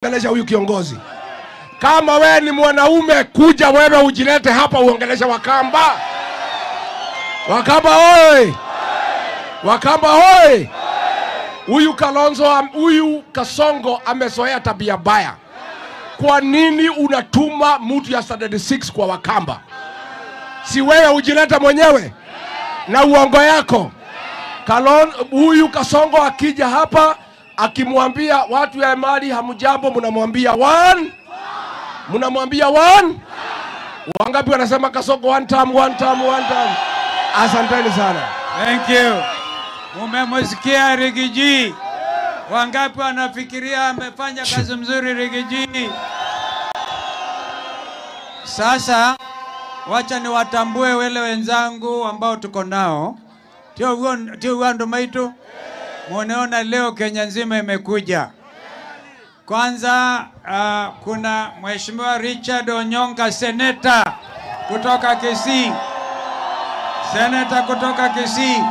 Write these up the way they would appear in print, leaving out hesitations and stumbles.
kuongelesha huyu kiongozi. Kama wewe ni mwanaume, kuja wewe ujilete hapa uongeleshe Wakamba. Wakamba hoi! Wakamba hoi! Huyu Kalonzo, huyu Kasongo amezoea tabia baya. Kwa nini unatuma mtu ya standard 6 kwa Wakamba? Si wewe ujileta mwenyewe na uongo yako. Huyu Kasongo akija hapa akimwambia watu ya Emali hamjambo, mnamwambia one, mnamwambia one. Wangapi wanasema Kasongo one time, one time, one time? Asanteni sana. Thank you. Mumemsikia Riggy G. Wangapi wanafikiria amefanya kazi mzuri Riggy G? Sasa wacha niwatambue wale wenzangu ambao tuko nao. Tio ndo maitu. Munaona leo Kenya nzima imekuja. Kwanza kuna Mheshimiwa Richard Onyonka, seneta kutoka Kisii. Seneta kutoka Kisii.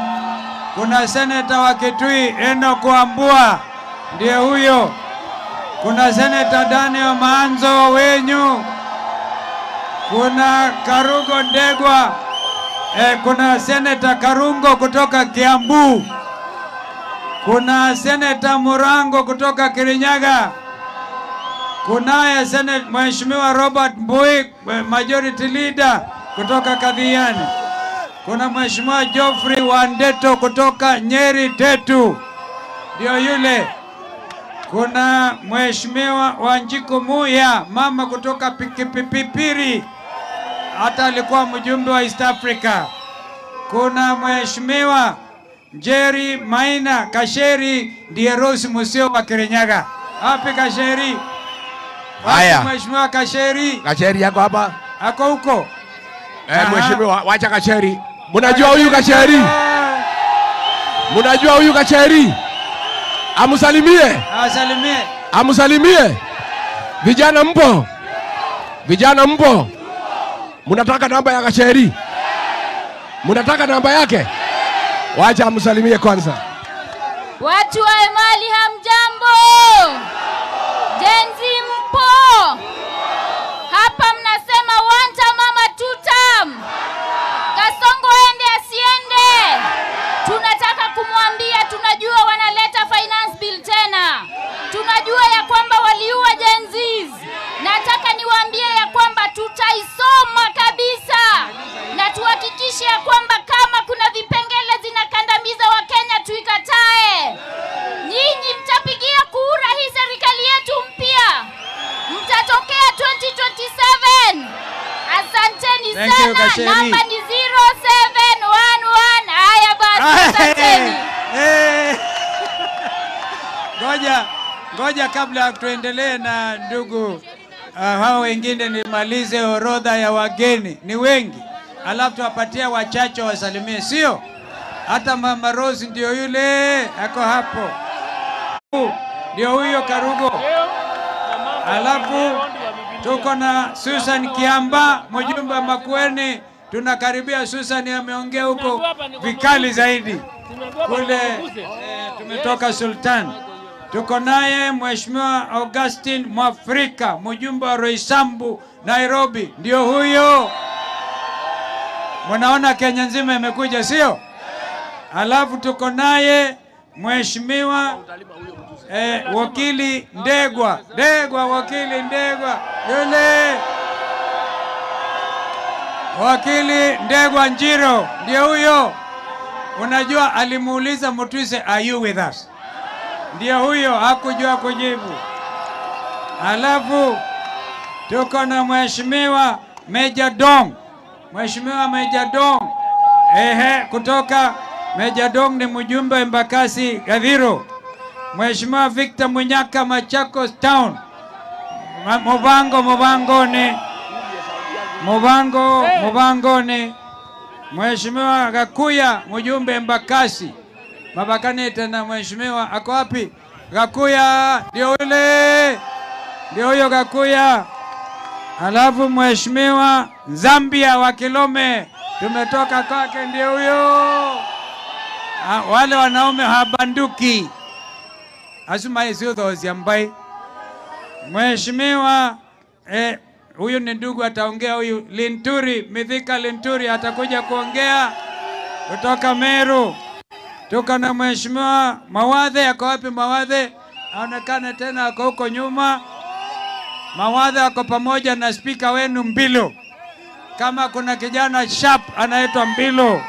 Kuna seneta wa Kitui Enoch Wambua, ndiye huyo. Kuna seneta Daniel Maanzo wenyu. Kuna Karugo Ndegwa, kuna seneta Karungo kutoka Kiambu. Kuna seneta Murango kutoka Kirinyaga. Kunaye seneta Mheshimiwa Robert Mbui, majority leader kutoka Kathiani. Kuna Mheshimiwa Geoffrey Wandeto kutoka Nyeri Tetu, ndio yule. Kuna Mheshimiwa Wanjiku Muya, mama kutoka Pikipipiri, hata alikuwa mjumbe wa East Africa. Kuna Mheshimiwa Jerry Maina Kasheri, ndiye Rose Museo wa Kirinyaga. Hapi Kasheri? Haya. Mheshimiwa Kasheri. Kasheri yako hapa? Ako huko. Mheshimiwa, wacha Kasheri. Mnajua huyu Kasheri? Mnajua huyu Kasheri? Amusalimie. Asalimie. Amusalimie. Vijana mpo? Vijana mpo? Mnataka namba ya Kasheri? Mnataka namba yake? Wacha amusalimie kwanza. Watu wa Emali hamjambo? Gen Z mpo? Hapa mnasema one term ama two term? Kasongo ende asiende? Tunataka kumwambia, tunajua wanaleta finance bill tena. Tunajua ya kwamba waliua Gen Zs. Nataka niwaambie ya kwamba tutaisoma kabisa. Na tuhakikishe ya kwamba kama kuna vipengele zinakandamiza wa Kenya tuikatae. Nyinyi mtapigia kura hii serikali yetu mpya. Mtatokea 2027. Asanteni sana. Namba ni 0711. Haya basi, asanteni. Ngoja kabla tuendelee na ndugu hao wengine, nimalize orodha ya wageni. Ni wengi. Alafu tuwapatie wachache wasalimie, sio? Hata Mama Rose ndio yule ako hapo. Ndio huyo Karugo. Alafu tuko na Susan Kiamba, mjumbe wa Makueni. Tunakaribia Susan, ameongea huko vikali zaidi kule. Tumetoka Sultan. Tuko naye Mheshimiwa Augustine Mwafrika, mjumbe wa Roysambu Nairobi, ndio huyo. Mnaona Kenya nzima imekuja, sio? Alafu tuko naye Mheshimiwa Wakili Ndegwa, Wakili Ndegwa yule, Wakili Ndegwa Njiro, ndio huyo. Unajua alimuuliza Mutuse, are you with us? Ndio huyo, hakujua kujibu. Alafu tuko na Mheshimiwa Meja Dong, Mheshimiwa Meja Dong, kutoka Meja Dong ni mjumbe Embakasi Gathiro. Mheshimiwa Victor Munyaka, Machakos Town. Mubangoni. Mheshimiwa Gakuya, mjumbe Embakasi. Mabakani tena mheshimiwa ako wapi? Gakuya ndio yule. Ndio huyo Gakuya. Alafu Mheshimiwa Zambia wa Kilome, tumetoka kwake, ndio huyo. Wale wanaume habanduki. Asuma isiyo thozi ambai. Mheshimiwa huyu ni ndugu ataongea huyu Linturi, Mithika Linturi atakuja kuongea kutoka Meru. Tuko na Mheshimiwa Mawadhe, ako wapi Mawadhe? Aonekane tena, ako huko nyuma. Mawadhe ako pamoja na spika wenu Mbilo. Kama kuna kijana sharp anaitwa Mbilo.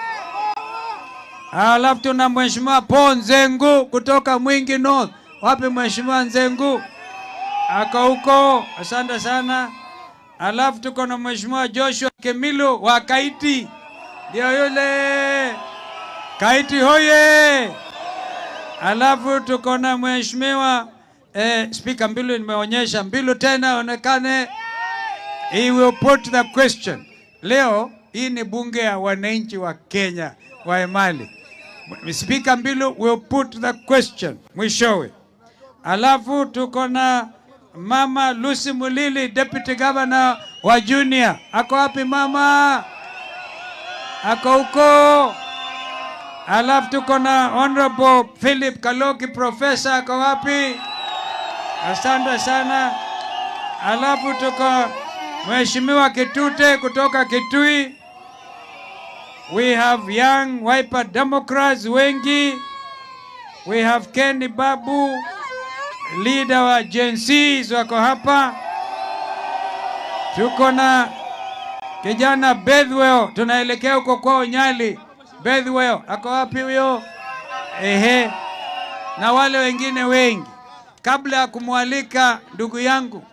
Alafu tuna Mheshimiwa Paul Nzengu kutoka Mwingi North. Wapi Mheshimiwa Nzengu? Ako huko, asante sana. Alafu tuko na Mheshimiwa Joshua Kemilu wa Kaiti. Ndio yule. Kaiti hoye. Alafu tuko na Mheshimiwa Speaker Mbilu, nimeonyesha Mbilu tena onekane. He will put the question. Leo hii ni bunge ya wananchi wa Kenya wa Emali. Speaker Mbilu will put the question mwishowe. Alafu tuko na Mama Lucy Mulili, Deputy Governor wa Junior. Ako wapi mama? Ako huko. Alafu tuko na Honorable Philip Kaloki, Professor, ako wapi? Asante sana. Alafu tuko Mheshimiwa Kitute kutoka Kitui. We have young Wiper Democrats wengi. We have Kenny Babu, leader wa Gen Zs wako hapa. Tuko na kijana Bethwell, tunaelekea huko kwao Nyali. Bethwell, ako wapi huyo? Ehe. Na wale wengine wengi. Kabla ya kumwalika ndugu yangu,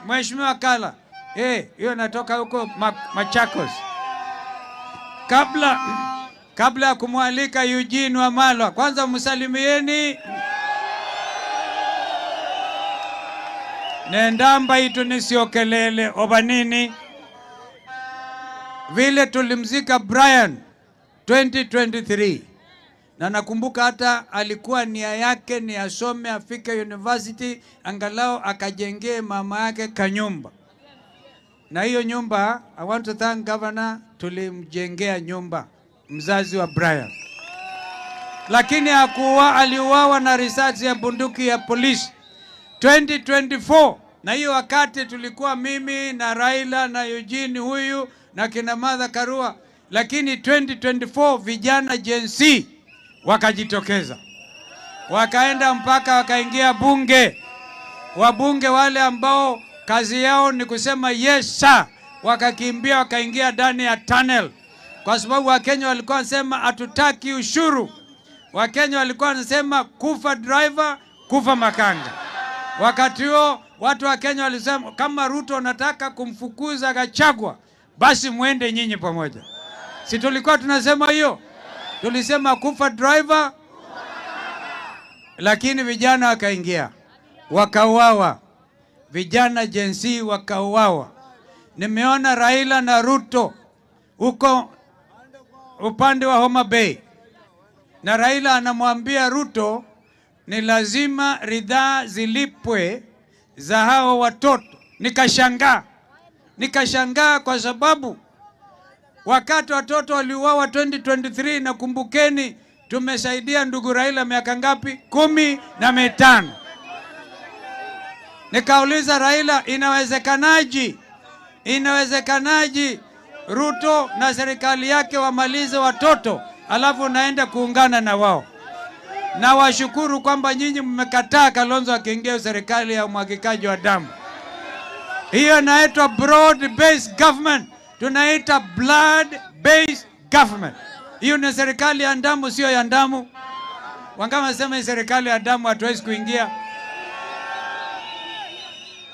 Mheshimiwa Kala, hiyo natoka huko Machakos. Kabla ya kumwalika Eugene Wamalwa, kwanza msalimieni. Nendamba itu nisiokelele obanini. Vile tulimzika Brian 2023, na nakumbuka hata alikuwa nia yake ni asome afike university angalau akajengee mama yake kanyumba. Na hiyo nyumba, I want to thank Governor, tulimjengea nyumba mzazi wa Brian. Lakini aliuawa na risasi ya bunduki ya polisi 2024. Na hiyo wakati tulikuwa mimi na Raila na Eugene huyu na kina Martha Karua. Lakini 2024 vijana Gen Z wakajitokeza. Wakaenda mpaka wakaingia bunge. Wabunge wale ambao kazi yao ni kusema yes sir, wakakimbia wakaingia ndani ya tunnel. Kwa sababu Wakenya walikuwa wanasema hatutaki ushuru. Wakenya walikuwa wanasema kufa driver, kufa makanga. Wakati huo watu wa Kenya walisema kama Ruto anataka kumfukuza Gachagua, basi muende nyinyi pamoja. Si tulikuwa tunasema hiyo? Tulisema kufa driver, lakini vijana wakaingia, wakauawa. Vijana Gen Z wakauawa. Nimeona Raila na Ruto huko upande wa Homa Bay. Na Raila anamwambia Ruto ni lazima ridhaa zilipwe za hao watoto. Nikashangaa. Nikashangaa kwa sababu wakati watoto waliuawa 2023, na kumbukeni tumesaidia ndugu Raila miaka ngapi? 15. Nikauliza Raila, inawezekanaje? Inawezekanaje Ruto na serikali yake wamalize watoto alafu naenda kuungana na wao? Na washukuru kwamba nyinyi mmekataa Kalonzo akiingia serikali ya umwagikaji wa damu. Hiyo inaitwa broad based government. Tunaita blood based government. Hiyo ni serikali ya damu, sio ya damu. Wangapi wanasema hii serikali ya damu hatuwezi kuingia?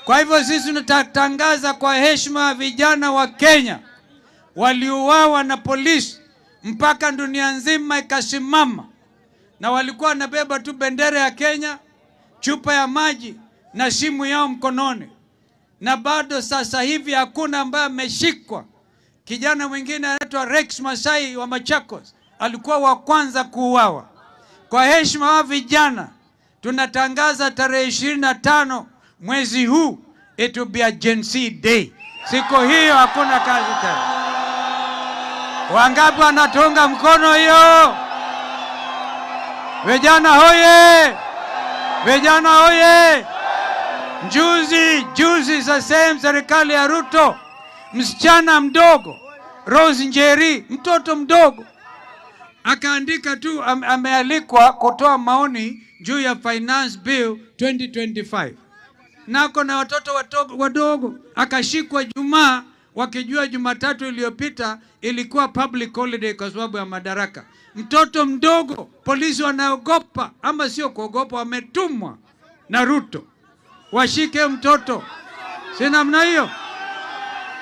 Kwa hivyo sisi tunatangaza kwa heshima vijana wa Kenya waliuawa na polisi mpaka dunia nzima ikasimama, na walikuwa wanabeba tu bendera ya Kenya, chupa ya maji na simu yao mkononi. Na bado sasa hivi hakuna ambaye ameshikwa. Kijana mwingine anaitwa Rex Masai wa Machakos alikuwa wa kwanza kuuawa. Kwa heshima wa vijana tunatangaza tarehe 25 mwezi huu, it will be a Gen Z day. Siku hiyo hakuna kazi tena. Wangapi wanatunga mkono hiyo? Vijana hoye! Vijana hoye! Juzi juzi za same serikali ya Ruto, msichana mdogo Rose Njeri, mtoto mdogo akaandika tu, amealikwa kutoa maoni juu ya Finance Bill 2025 nako na watoto wadogo, akashikwa Jumaa, wakijua Jumatatu iliyopita ilikuwa public holiday kwa sababu ya madaraka. Mtoto mdogo, polisi wanaogopa, ama sio kuogopa, wametumwa na Ruto washike mtoto. Si namna hiyo?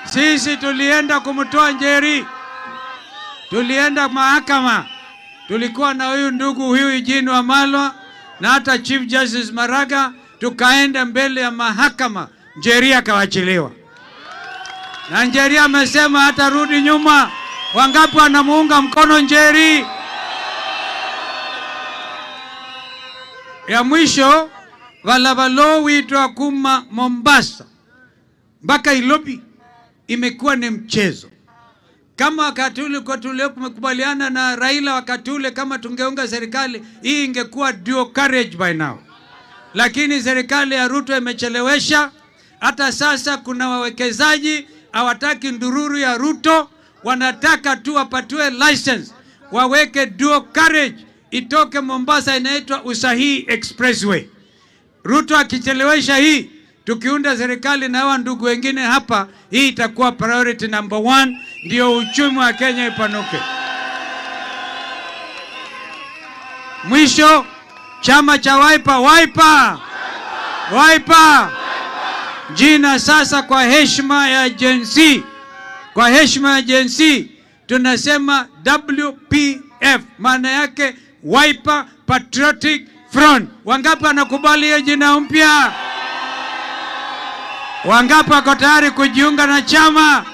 Sisi tulienda kumtoa Njeri, tulienda mahakama, tulikuwa na huyu ndugu huyu Eugene Wamalwa na hata Chief Justice Maraga, tukaenda mbele ya mahakama, Njeri akawachiliwa. Na Njeri amesema hatarudi nyuma. Wangapi wanamuunga mkono Njeri? Ya mwisho, valavalo witwa kuma Mombasa mpaka Ilobi imekuwa ni mchezo. Kama wakati ule kwa tumekubaliana na Raila wakati ule, kama tungeunga serikali hii ingekuwa dual carriage by now. Lakini serikali ya Ruto imechelewesha. Hata sasa kuna wawekezaji hawataki ndururu ya Ruto, wanataka tu wapatiwe license waweke dual carriage itoke Mombasa, inaitwa Usahihi Expressway. Ruto akichelewesha hii, tukiunda serikali na hawa ndugu wengine hapa, hii itakuwa priority number 1, ndio uchumi wa Kenya ipanuke. Mwisho, chama cha Wiper, Wiper, Wiper, jina sasa kwa heshima ya Gen Z, kwa heshima ya Gen Z tunasema WPF, maana yake Wiper Patriotic Front. Wangapi wanakubali hiyo jina mpya? Wangapi wako tayari kujiunga na chama?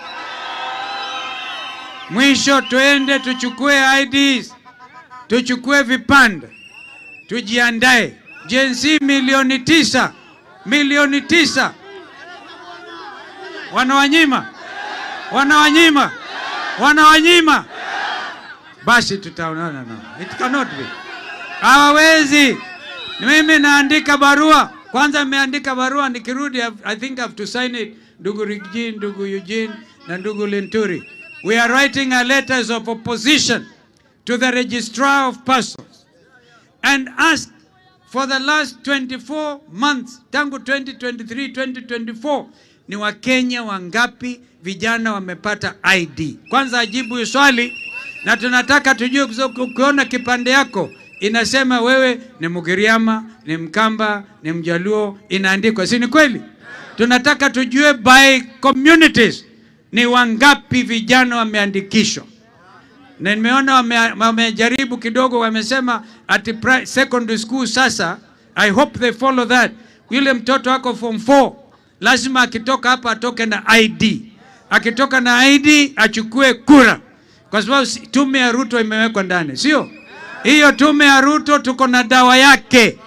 Mwisho, tuende tuchukue IDs, tuchukue vipande, tujiandae. Gen Z milioni 9, milioni 9 wanawanyima, wanawanyima, wanawanyima. Basi tutaonana nao. It cannot be. Hawawezi. Mimi naandika barua. Kwanza nimeandika barua, nikirudi I think I have to sign it. Ndugu Riggy, ndugu Eugene na ndugu Linturi. We are writing a letters of opposition to the Registrar of Persons and ask for the last 24 months, tangu 2023, 2024, ni Wakenya wangapi vijana wamepata ID? Kwanza ajibu hiyo swali, na tunataka tujue, ukiona kipande yako inasema wewe ni Mugiriama, ni Mkamba, ni Mjaluo, inaandikwa, si ni kweli? Tunataka tujue by communities ni wangapi vijana wameandikishwa. Na nimeona wamejaribu kidogo, wamesema at secondary school sasa, I hope they follow that. Yule mtoto wako form 4 lazima akitoka hapa atoke na ID. Akitoka na ID achukue kura. Kwa sababu tume ya Ruto imewekwa ndani, sio? Hiyo tume ya Ruto tuko na dawa yake.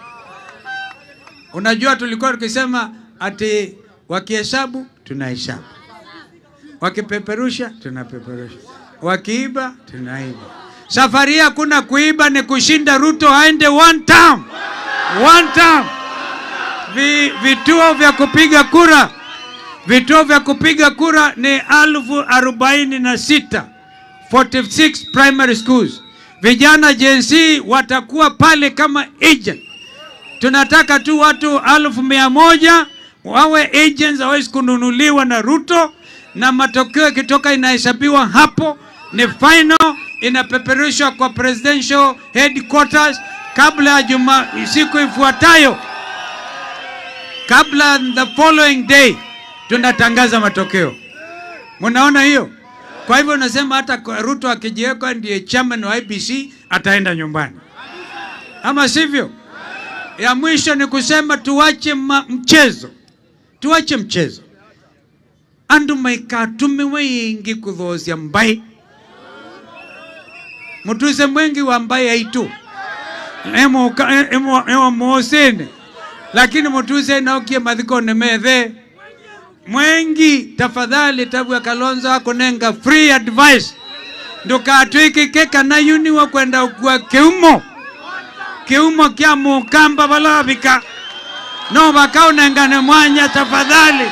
Unajua tulikuwa tukisema ati wakihesabu tunahesabu, wakipeperusha tunapeperusha, wakiiba tunaiba. Safari hakuna kuiba, ni kushinda Ruto aende one term. One term. Vituo vya kupiga kura, vituo vya kupiga kura ni 46,000, 46 primary schools. Vijana Gen Z watakuwa pale kama agent. Tunataka tu watu 100,000 wawe agents, hawezi kununuliwa na Ruto, na matokeo yakitoka inahesabiwa hapo, ni final, inapeperushwa kwa presidential headquarters kabla ya juma siku ifuatayo, kabla the following day tunatangaza matokeo. Mnaona hiyo? Kwa hivyo nasema hata Ruto akijiweka ndiye chairman wa IBC ataenda nyumbani, ama sivyo? Ya mwisho ni kusema tuache mchezo, tuache mchezo. Andu maikatume wengi kuthozia mbai, mutuse mwengi wa mbai aitu emo mosene, lakini mutuse naokie mathiko nemethe mwengi. Tafadhali tabu ya Kalonzo akonenga free advice, ndukatwike keka na yuni wa kwenda kwa keumo keumo kya mukamba balabika. No makaunengane mwanya tafadhali.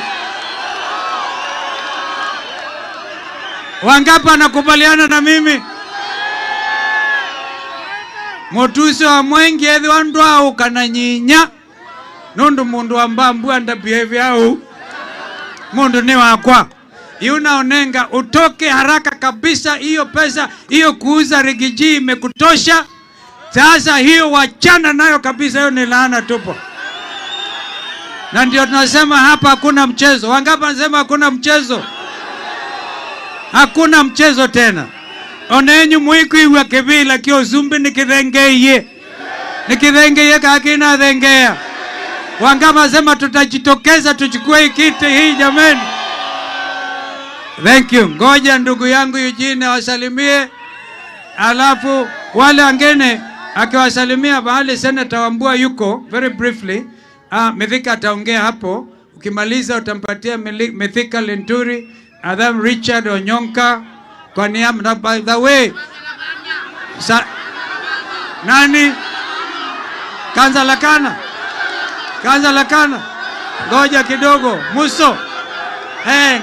Wangapi wanakubaliana na mimi? Motuso wa mwengi ethiwa ndwau kana nyinya. Nundu mundu wa mbambu anda behavior au. Mundu ni wakwa. Yuna onenga utoke haraka kabisa. Hiyo pesa, hiyo kuuza rigiji imekutosha. Sasa hiyo wachana nayo kabisa, hiyo ni laana tupo. Na ndio tunasema hapa hakuna mchezo. Wangapi wanasema hakuna mchezo? Hakuna mchezo tena. Onenyu mwikuiwa kivila kio zumbi nikithengeye. Nikithengeye kakina thengea. Wangapi wanasema tutajitokeza tuchukue kiti hii jameni? Thank you. Ngoja ndugu yangu Eugene awasalimie. Alafu wale wengine akiwasalimia bahali Senator Wambua yuko very briefly. Mithika ataongea hapo. Ukimaliza utampatia Mithika Linturi, Adam Richard Onyonka kwa niaba. By the way, nani? Kanza Lakana. Kanza Lakana. Ngoja kidogo. Muso.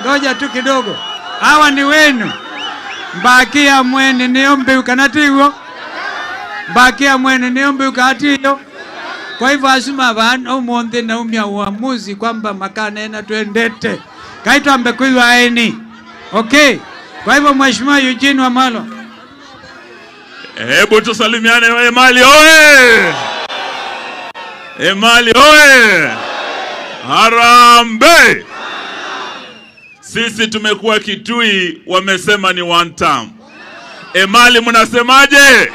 Ngoja tu kidogo. Hawa ni wenu. Mbakia mweni niombe ukanatiwo. Mbakia mweni niombe ukatiyo. Kwa hivyo asuma bana umonde na umya uamuzi kwamba makanena tuendete. Kaitwa mbekuiwa aeni. Okay. Kwa hivyo Mheshimiwa Eugene Wamalwa. Hebu tusalimiane Emali oe. Emali oe. Harambee. Sisi tumekuwa Kitui, wamesema ni one term. Emali mnasemaje?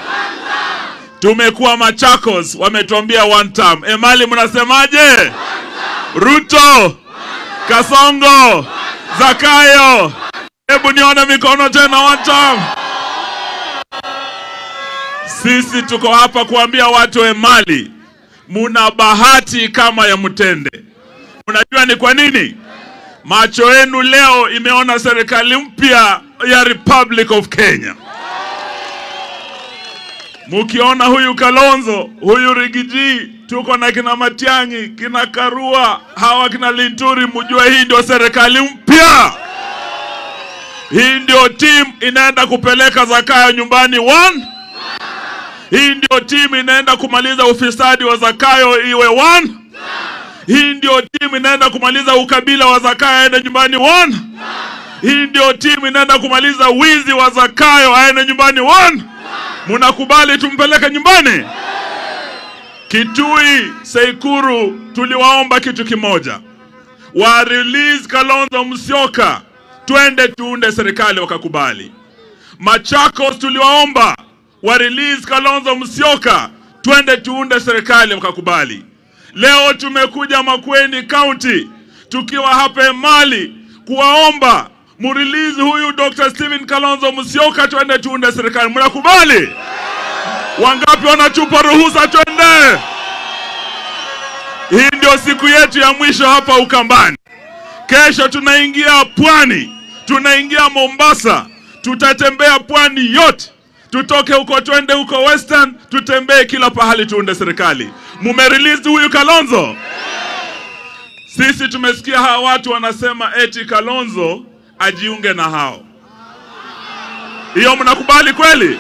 Tumekuwa Machakos, wametuambia one term. Emali mnasemaje? Ruto, Kasongo, Zakayo. Hebu nione mikono tena, one term. Sisi tuko hapa kuambia watu Emali, muna bahati kama ya mtende. Unajua ni kwa nini? Macho yenu leo imeona serikali mpya ya Republic of Kenya. Mukiona huyu Kalonzo, huyu Rigiji, tuko na kina Matiang'i, kina Karua, hawa kina Linturi, mjue hii ndio serikali mpya. Hii ndio team inaenda kupeleka Zakayo nyumbani one. Hii ndio team inaenda kumaliza ufisadi wa Zakayo iwe one. Hii ndio team inaenda kumaliza ukabila wa Zakayo aende nyumbani one. Hii ndio team inaenda kumaliza wizi wa Zakayo aende nyumbani one. Munakubali tumpeleke nyumbani? Kitui, Seikuru, tuliwaomba kitu kimoja. Wa release Kalonzo Musyoka, twende tuunde serikali, wakakubali. Machakos tuliwaomba wa release Kalonzo Musyoka, twende tuunde serikali, wakakubali. Leo tumekuja Makueni County tukiwa hapa Emali kuwaomba murelease huyu Dr. Stephen Kalonzo Musyoka, twende tuunde serikali. Mnakubali? Wangapi wanatupa ruhusa twende? Hii ndio siku yetu ya mwisho hapa Ukambani. Kesho tunaingia Pwani, tunaingia Mombasa, tutatembea Pwani yote. Tutoke huko twende huko Western, tutembee kila pahali tuunde serikali. Mumerelease huyu Kalonzo? Sisi tumesikia hawa watu wanasema eti Kalonzo ajiunge na hao. Hiyo mnakubali kweli?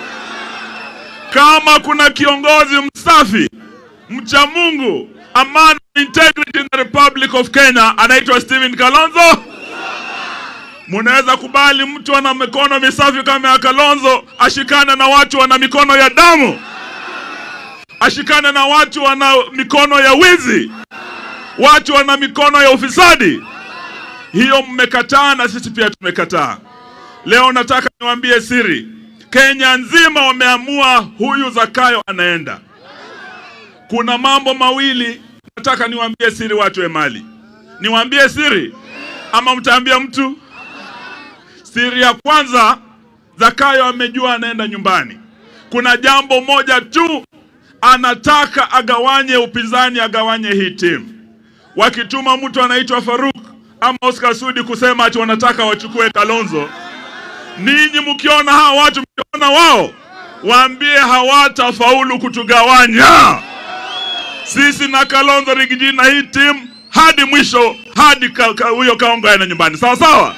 Kama kuna kiongozi msafi, mcha Mungu, a man of integrity in the Republic of Kenya, anaitwa Stephen Kalonzo. Munaweza kubali mtu ana mikono misafi kama ya Kalonzo ashikane na watu wana mikono ya damu? Ashikane na watu wana mikono ya wizi? Watu wana mikono ya ufisadi? Hiyo mmekataa na sisi pia tumekataa. Leo nataka niwaambie siri. Kenya nzima wameamua huyu Zakayo anaenda. Kuna mambo mawili nataka niwaambie siri watu Emali. Niwaambie siri ama mtaambia mtu? Siri ya kwanza, Zakayo amejua anaenda nyumbani. Kuna jambo moja tu anataka agawanye upinzani, agawanye hii timu. Wakituma mtu anaitwa Faruk ama Oscar Sudi kusema ati wanataka wachukue Kalonzo, ninyi mkiona hawa watu, mkiona wao, waambie hawatafaulu kutugawanya. Sisi na Kalonzo Riggy G na hii team hadi mwisho, hadi huyo Kaongo aende nyumbani. Sawa sawa?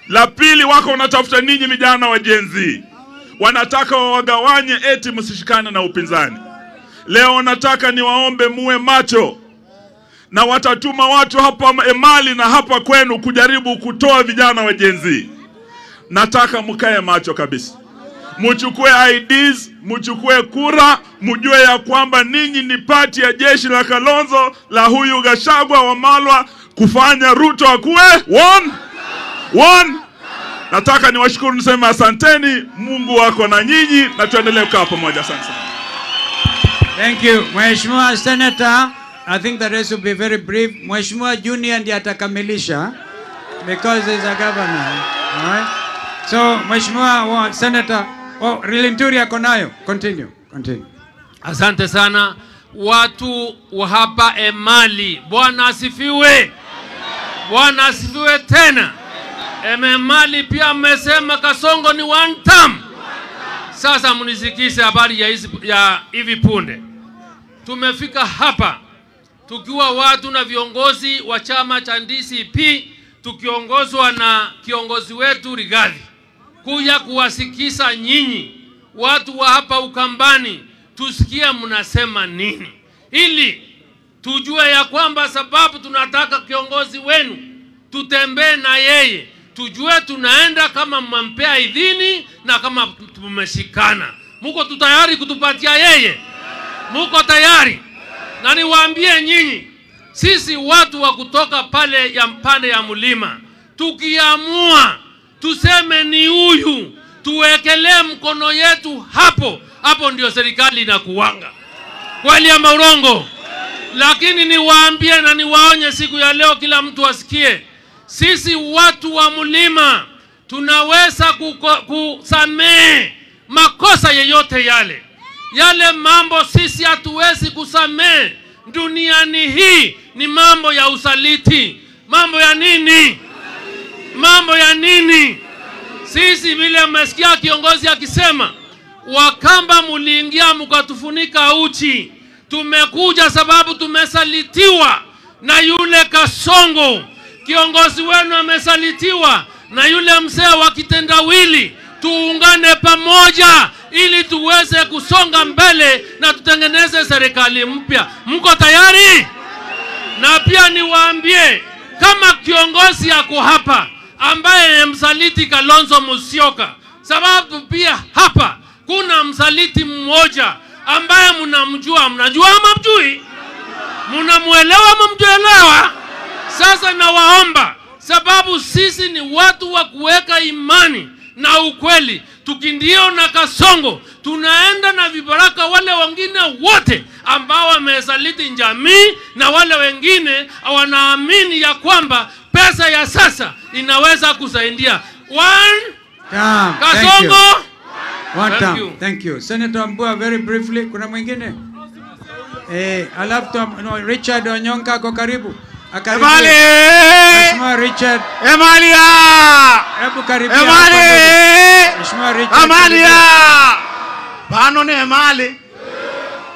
La pili, wako wanatafuta ninyi vijana wa Gen Z. Wanataka wawagawanye eti msishikane na upinzani. Leo nataka niwaombe muwe macho. Na watatuma watu hapa Emali na hapa kwenu kujaribu kutoa vijana wa Gen Z. Nataka mkae macho kabisa. Mchukue IDs, mchukue kura, mjue ya kwamba ninyi ni pati ya jeshi la Kalonzo, la huyu Gachagua wa Malwa, kufanya Ruto akuwe one, one. Nataka niwashukuru niseme asanteni, Mungu wako na nyinyi na tuendelee kukaa pamoja. Asante sana. Thank you. Mheshimiwa Senator, I think the rest will be very brief. Mheshimiwa Junior ndiye atakamilisha because he's a governor. All right. So Mheshimiwa Senator, oh, Linturi ako nayo. Continue. Continue. Asante sana watu wa hapa Emali. Bwana asifiwe. Bwana asifiwe tena. Emali pia mmesema Kasongo ni one term. Sasa mnisikise habari ya hivi punde. Tumefika hapa tukiwa watu na viongozi wa chama cha DCP, tukiongozwa na kiongozi wetu Rigathi, kuja kuwasikisa nyinyi watu wa hapa Ukambani, tusikie mnasema nini, ili tujue ya kwamba sababu tunataka kiongozi wenu tutembee na yeye, tujue tunaenda kama mmampea idhini na kama tumeshikana. Muko tayari kutupatia yeye? Muko tayari? Na niwaambie nyinyi, sisi watu wa kutoka pale ya mpande ya mlima, tukiamua tuseme ni huyu, tuwekelee mkono yetu hapo, hapo ndio serikali inakuwanga. Kweli ama urongo? Lakini niwaambie na niwaonye siku ya leo, kila mtu asikie, sisi watu wa mlima tunaweza kusamehe makosa yeyote yale. Yale mambo sisi hatuwezi kusamehe duniani hii ni mambo ya usaliti. Mambo ya nini? Mambo ya nini? Sisi vile mmesikia kiongozi akisema, Wakamba muliingia mkatufunika uchi. Tumekuja sababu tumesalitiwa na yule Kasongo. Kiongozi wenu amesalitiwa na yule mzee wa kitendawili. Tuungane pamoja ili tuweze kusonga mbele na tutengeneze serikali mpya. Mko tayari? Na pia niwaambie, kama kiongozi yako hapa ambaye ni msaliti Kalonzo Musyoka, sababu pia hapa kuna msaliti mmoja ambaye mnamjua. Mnajua ama mjui? Mnamuelewa ama mjuelewa? Sasa nawaomba, sababu sisi ni watu wa kuweka imani na ukweli, tukindio na Kasongo tunaenda na vibaraka wale wengine wote ambao wamesaliti jamii na wale wengine wanaamini ya kwamba pesa ya sasa inaweza kusaidia. One term. Kasongo. One term. Thank you. Senator Mbua, very briefly. Kuna mwingine? Alafu no, Richard Onyonka ako karibu. Emali! Mheshimiwa Richard. Emalia! Hebu karibia. Emali! Mheshimiwa Richard. Emalia! Bano ne Emali.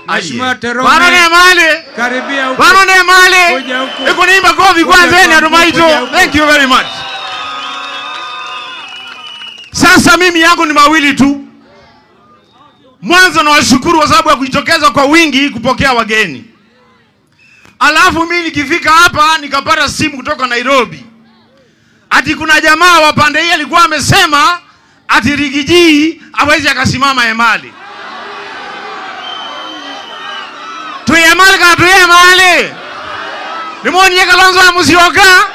Mheshimiwa Terome. Bano ne Emali. Karibia huko. Bano ne Emali. Kuja huko. Iko niimba kofi kwanza ni adumaito. Thank you very much. Sasa mimi yangu ni mawili tu. Mwanzo nawashukuru kwa sababu ya kujitokeza kwa wingi kupokea wageni. Alafu mimi nikifika hapa nikapata simu kutoka Nairobi. Ati kuna jamaa wa pande hii alikuwa amesema ati Riggy G hawezi akasimama Emali. Tuye Emali kana tuye Emali. Nimuone Kalonzo wa Musyoka.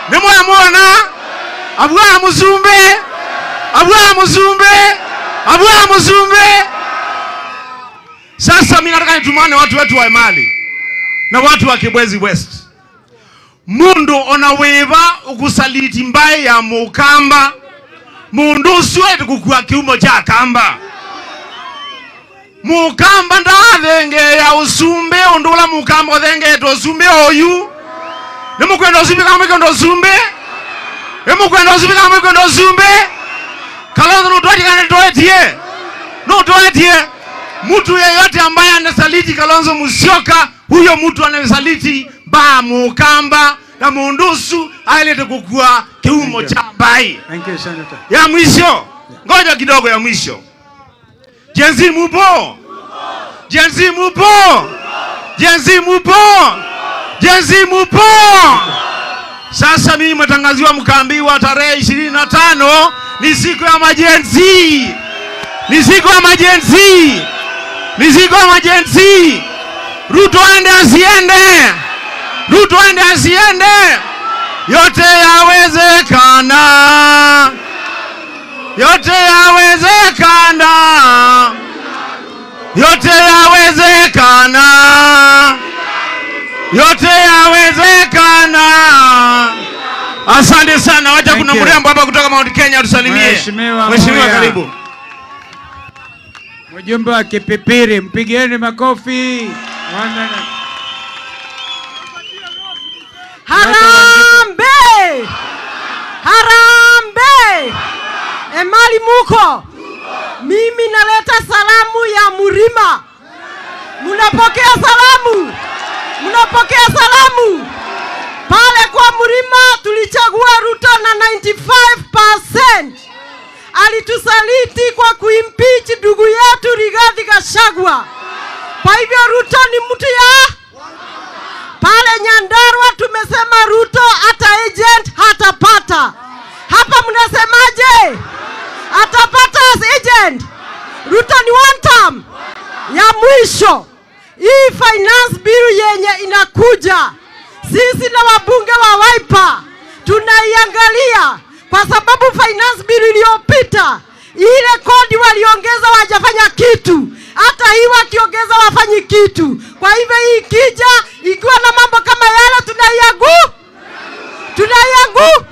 Nimuone Abwa Musumbe. Abwa Musumbe. Abwa Musumbe. Sasa mimi nataka nitumane watu wetu wa Emali na watu wa Kibwezi West. Mundu onaweva ukusaliti mbaye ya mukamba. Mundu siwe kukua kiumo cha kamba. Mukamba ndathenge ya usumbe undula mukamba thenge to usumbe oyu. Nimukwenda usumbe kama mwenda usumbe. Nimukwenda usumbe kama mwenda usumbe. Kalonzo nutoetie kana toetie. Nutoetie. Mtu yeyote ambaye anasaliti Kalonzo Musyoka, huyo mtu anasaliti ba Mukamba na Mundusu ailete kukua kiumo cha bai. Thank you, Senator. Ya mwisho, ngoja kidogo ya mwisho. Gen Z mupo? Gen Z mupo? Gen Z mupo? Gen Z mupo? Sasa mimi mtangaziwa mkaambiwa tarehe 25 ni siku ya ma-Gen Z. Ni siku ya ma-Gen Z. Ni siku ya ma-Gen Z. Ruto aende asiende. Ruto aende asiende. Yote yawezekana. Yote yawezekana. Yote yawezekana. Yote yawezekana. Asante sana. Wacha kuna mrembo hapa kutoka Mount Kenya tusalimie. Mheshimiwa karibu. Mjumbe wa Kipipiri, mpigieni makofi. Harambee! Harambee! Emali muko. Mimi naleta salamu ya Murima. Mnapokea salamu? Mnapokea salamu? Pale kwa Murima tulichagua Ruto na 95%. Alitusaliti kwa kuimpeach ndugu yetu Rigathi Gachagua. Kwa hivyo Ruto ni mtu ya pale Nyandarua tumesema Ruto hata agent hatapata. Hapa mnasemaje? Atapata as agent. Ruto ni one term ya mwisho. Hii finance bill yenye inakuja, sisi na wabunge wa Wiper tunaiangalia, kwa sababu finance bill iliyopita ile kodi waliongeza hawajafanya kitu. Hata hii wakiongeza wafanyi kitu. Kwa hivyo hii ikija ikiwa na mambo kama yale tunaiangu. Tunaiangu.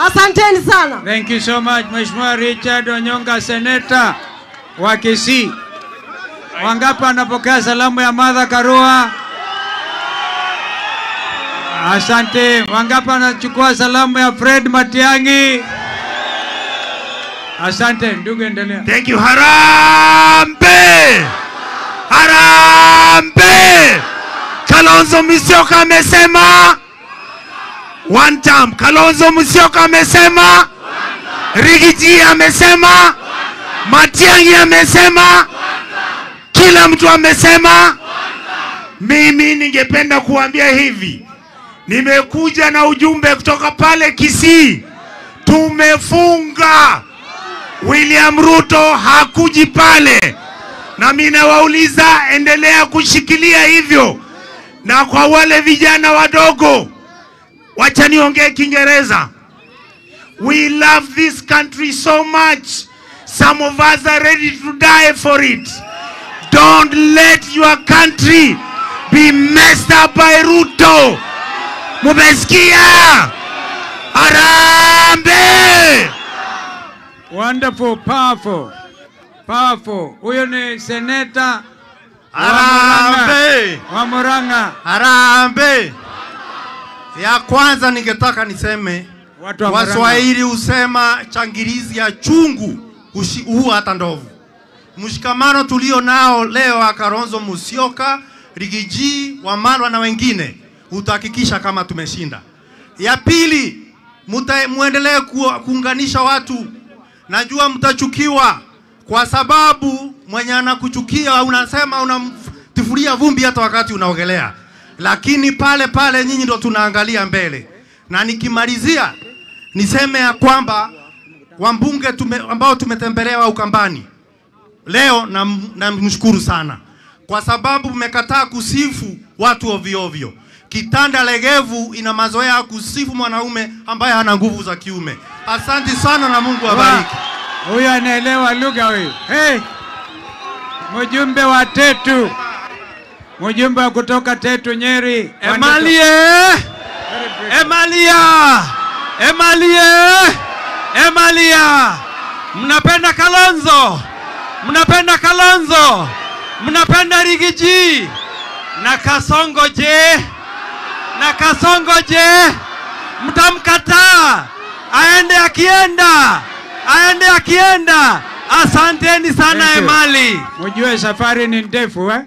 Asanteni sana. Thank you so much Mheshimiwa Richard Onyonga, Senator wa Kisii. Wangapi wanapokea salamu ya Martha Karua? Asante. Wangapi wanachukua salamu ya Fred Matiang'i? Asante ndugu, endelea. Thank you. Harambee! Harambee! Kalonzo Musyoka amesema one term. Kalonzo Musyoka amesema, Rigiji amesema, Matiang'i amesema, kila mtu amesema. Mimi ningependa kuambia hivi, nimekuja na ujumbe kutoka pale Kisii. Tumefunga. William Ruto hakuji pale. Na mimi nawauliza, endelea kushikilia hivyo. Na kwa wale vijana wadogo, wacha niongee Kiingereza. We love this country so much. Some of us are ready to die for it. Don't let your country be messed up by Ruto. Mumesikia? Harambee! Wonderful, powerful, powerful. Huyo ni Senator Harambee wa Murang'a. Harambee. Ya kwanza ningetaka niseme, Waswahili husema changirizi ya chungu huua hata ndovu. Mshikamano tulio nao leo Kalonzo Musyoka, Rigiji, Wamalwa na wengine utahakikisha kama tumeshinda. Ya pili, muendelee kuunganisha watu. Najua mtachukiwa kwa sababu mwenye anakuchukia unasema unamtifuria vumbi hata wakati unaogelea. Lakini pale pale nyinyi ndo tunaangalia mbele. Na nikimalizia niseme ya kwamba wambunge ambao tumetembelewa Ukambani leo, na mshukuru sana kwa sababu mmekataa kusifu watu ovyo ovyo. Kitanda legevu ina mazoea kusifu mwanaume ambaye hana nguvu za kiume. Asante sana na Mungu awabariki. Huyu anaelewa lugha huyu. Hey, mjumbe wa Tetu. Mjumbe wa kutoka Tetu Nyeri. Emalie! Emalia! Emalie! Emalia! Mnapenda Kalonzo? Mnapenda Kalonzo? Mnapenda Rigiji? Na Kasongo je? Na Kasongo je? Mtamkataa? Aende akienda. Aende akienda. Asanteni sana Emali. Mjue safari ni ndefu eh?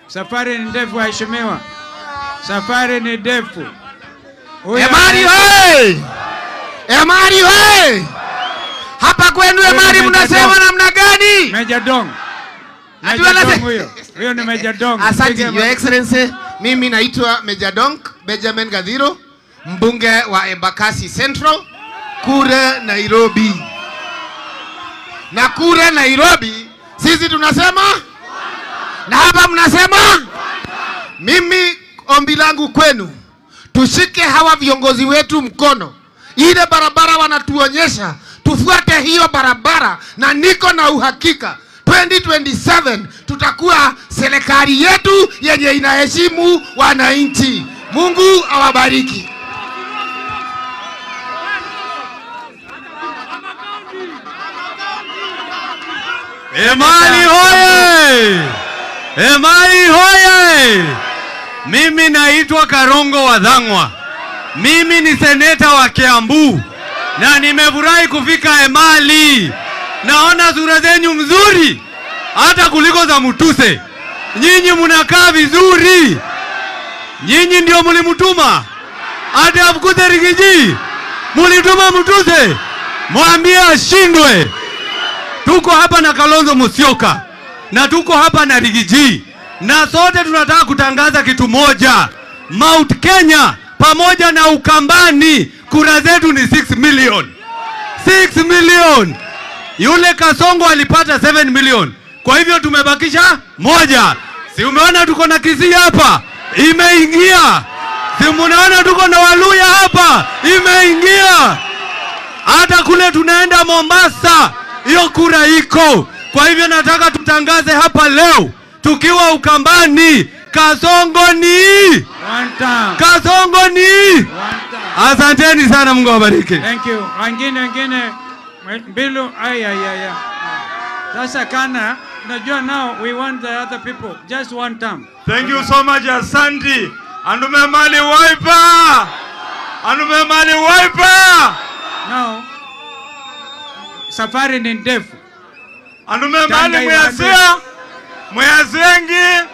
Safari ni ndefu waheshimiwa. Safari ni ndefu. Emali hey! Emali hey! Hapa kwenu Emali mnasema namna gani? Meja Dong. Meja Dong huyo. Huyo ni Meja Dong. Asante Your Excellency. Mimi naitwa Meja Dong Benjamin Gadhiro, mbunge wa Embakasi Central, kule Nairobi. Na kule Nairobi sisi tunasema na hapa mnasema. Mimi ombi langu kwenu, tushike hawa viongozi wetu mkono. Ile barabara wanatuonyesha, tufuate hiyo barabara, na niko na uhakika 2027 tutakuwa serikali yetu yenye inaheshimu wananchi. Mungu awabariki. Emali hoye! Emali hoye! Mimi naitwa Karongo Wathang'wa. Mimi ni seneta wa Kiambu na nimefurahi kufika Emali. Naona sura zenyu mzuri hata kuliko za Mutuse. Nyinyi mnakaa vizuri. Nyinyi ndio mlimtuma hata afukuze Rigiji. Mulituma Mutuse, mwambie ashindwe. Tuko hapa na Kalonzo Musyoka na tuko hapa na Rigiji, na sote tunataka kutangaza kitu moja. Mount Kenya pamoja na Ukambani, kura zetu ni 6 million. 6 million. Yule Kasongo alipata 7 million. Kwa hivyo tumebakisha moja. Si umeona tuko na Kisii hapa? Imeingia. Si umeona tuko na Waluya hapa? Imeingia. Hata kule tunaenda Mombasa, hiyo kura iko. Kwa hivyo nataka tutangaze hapa leo tukiwa Ukambani, Kasongo ni one time. Kasongo ni one time. Asanteni sana, Mungu awabariki. Thank you. Wengine Mbilu, ay. Sasa kana, unajua now we want the other people just one time. Thank you so much, Asante. Andume Mali Wiper. Andume Mali Wiper. Now safari ni ndefu. Andume Mali mwasia mwasengi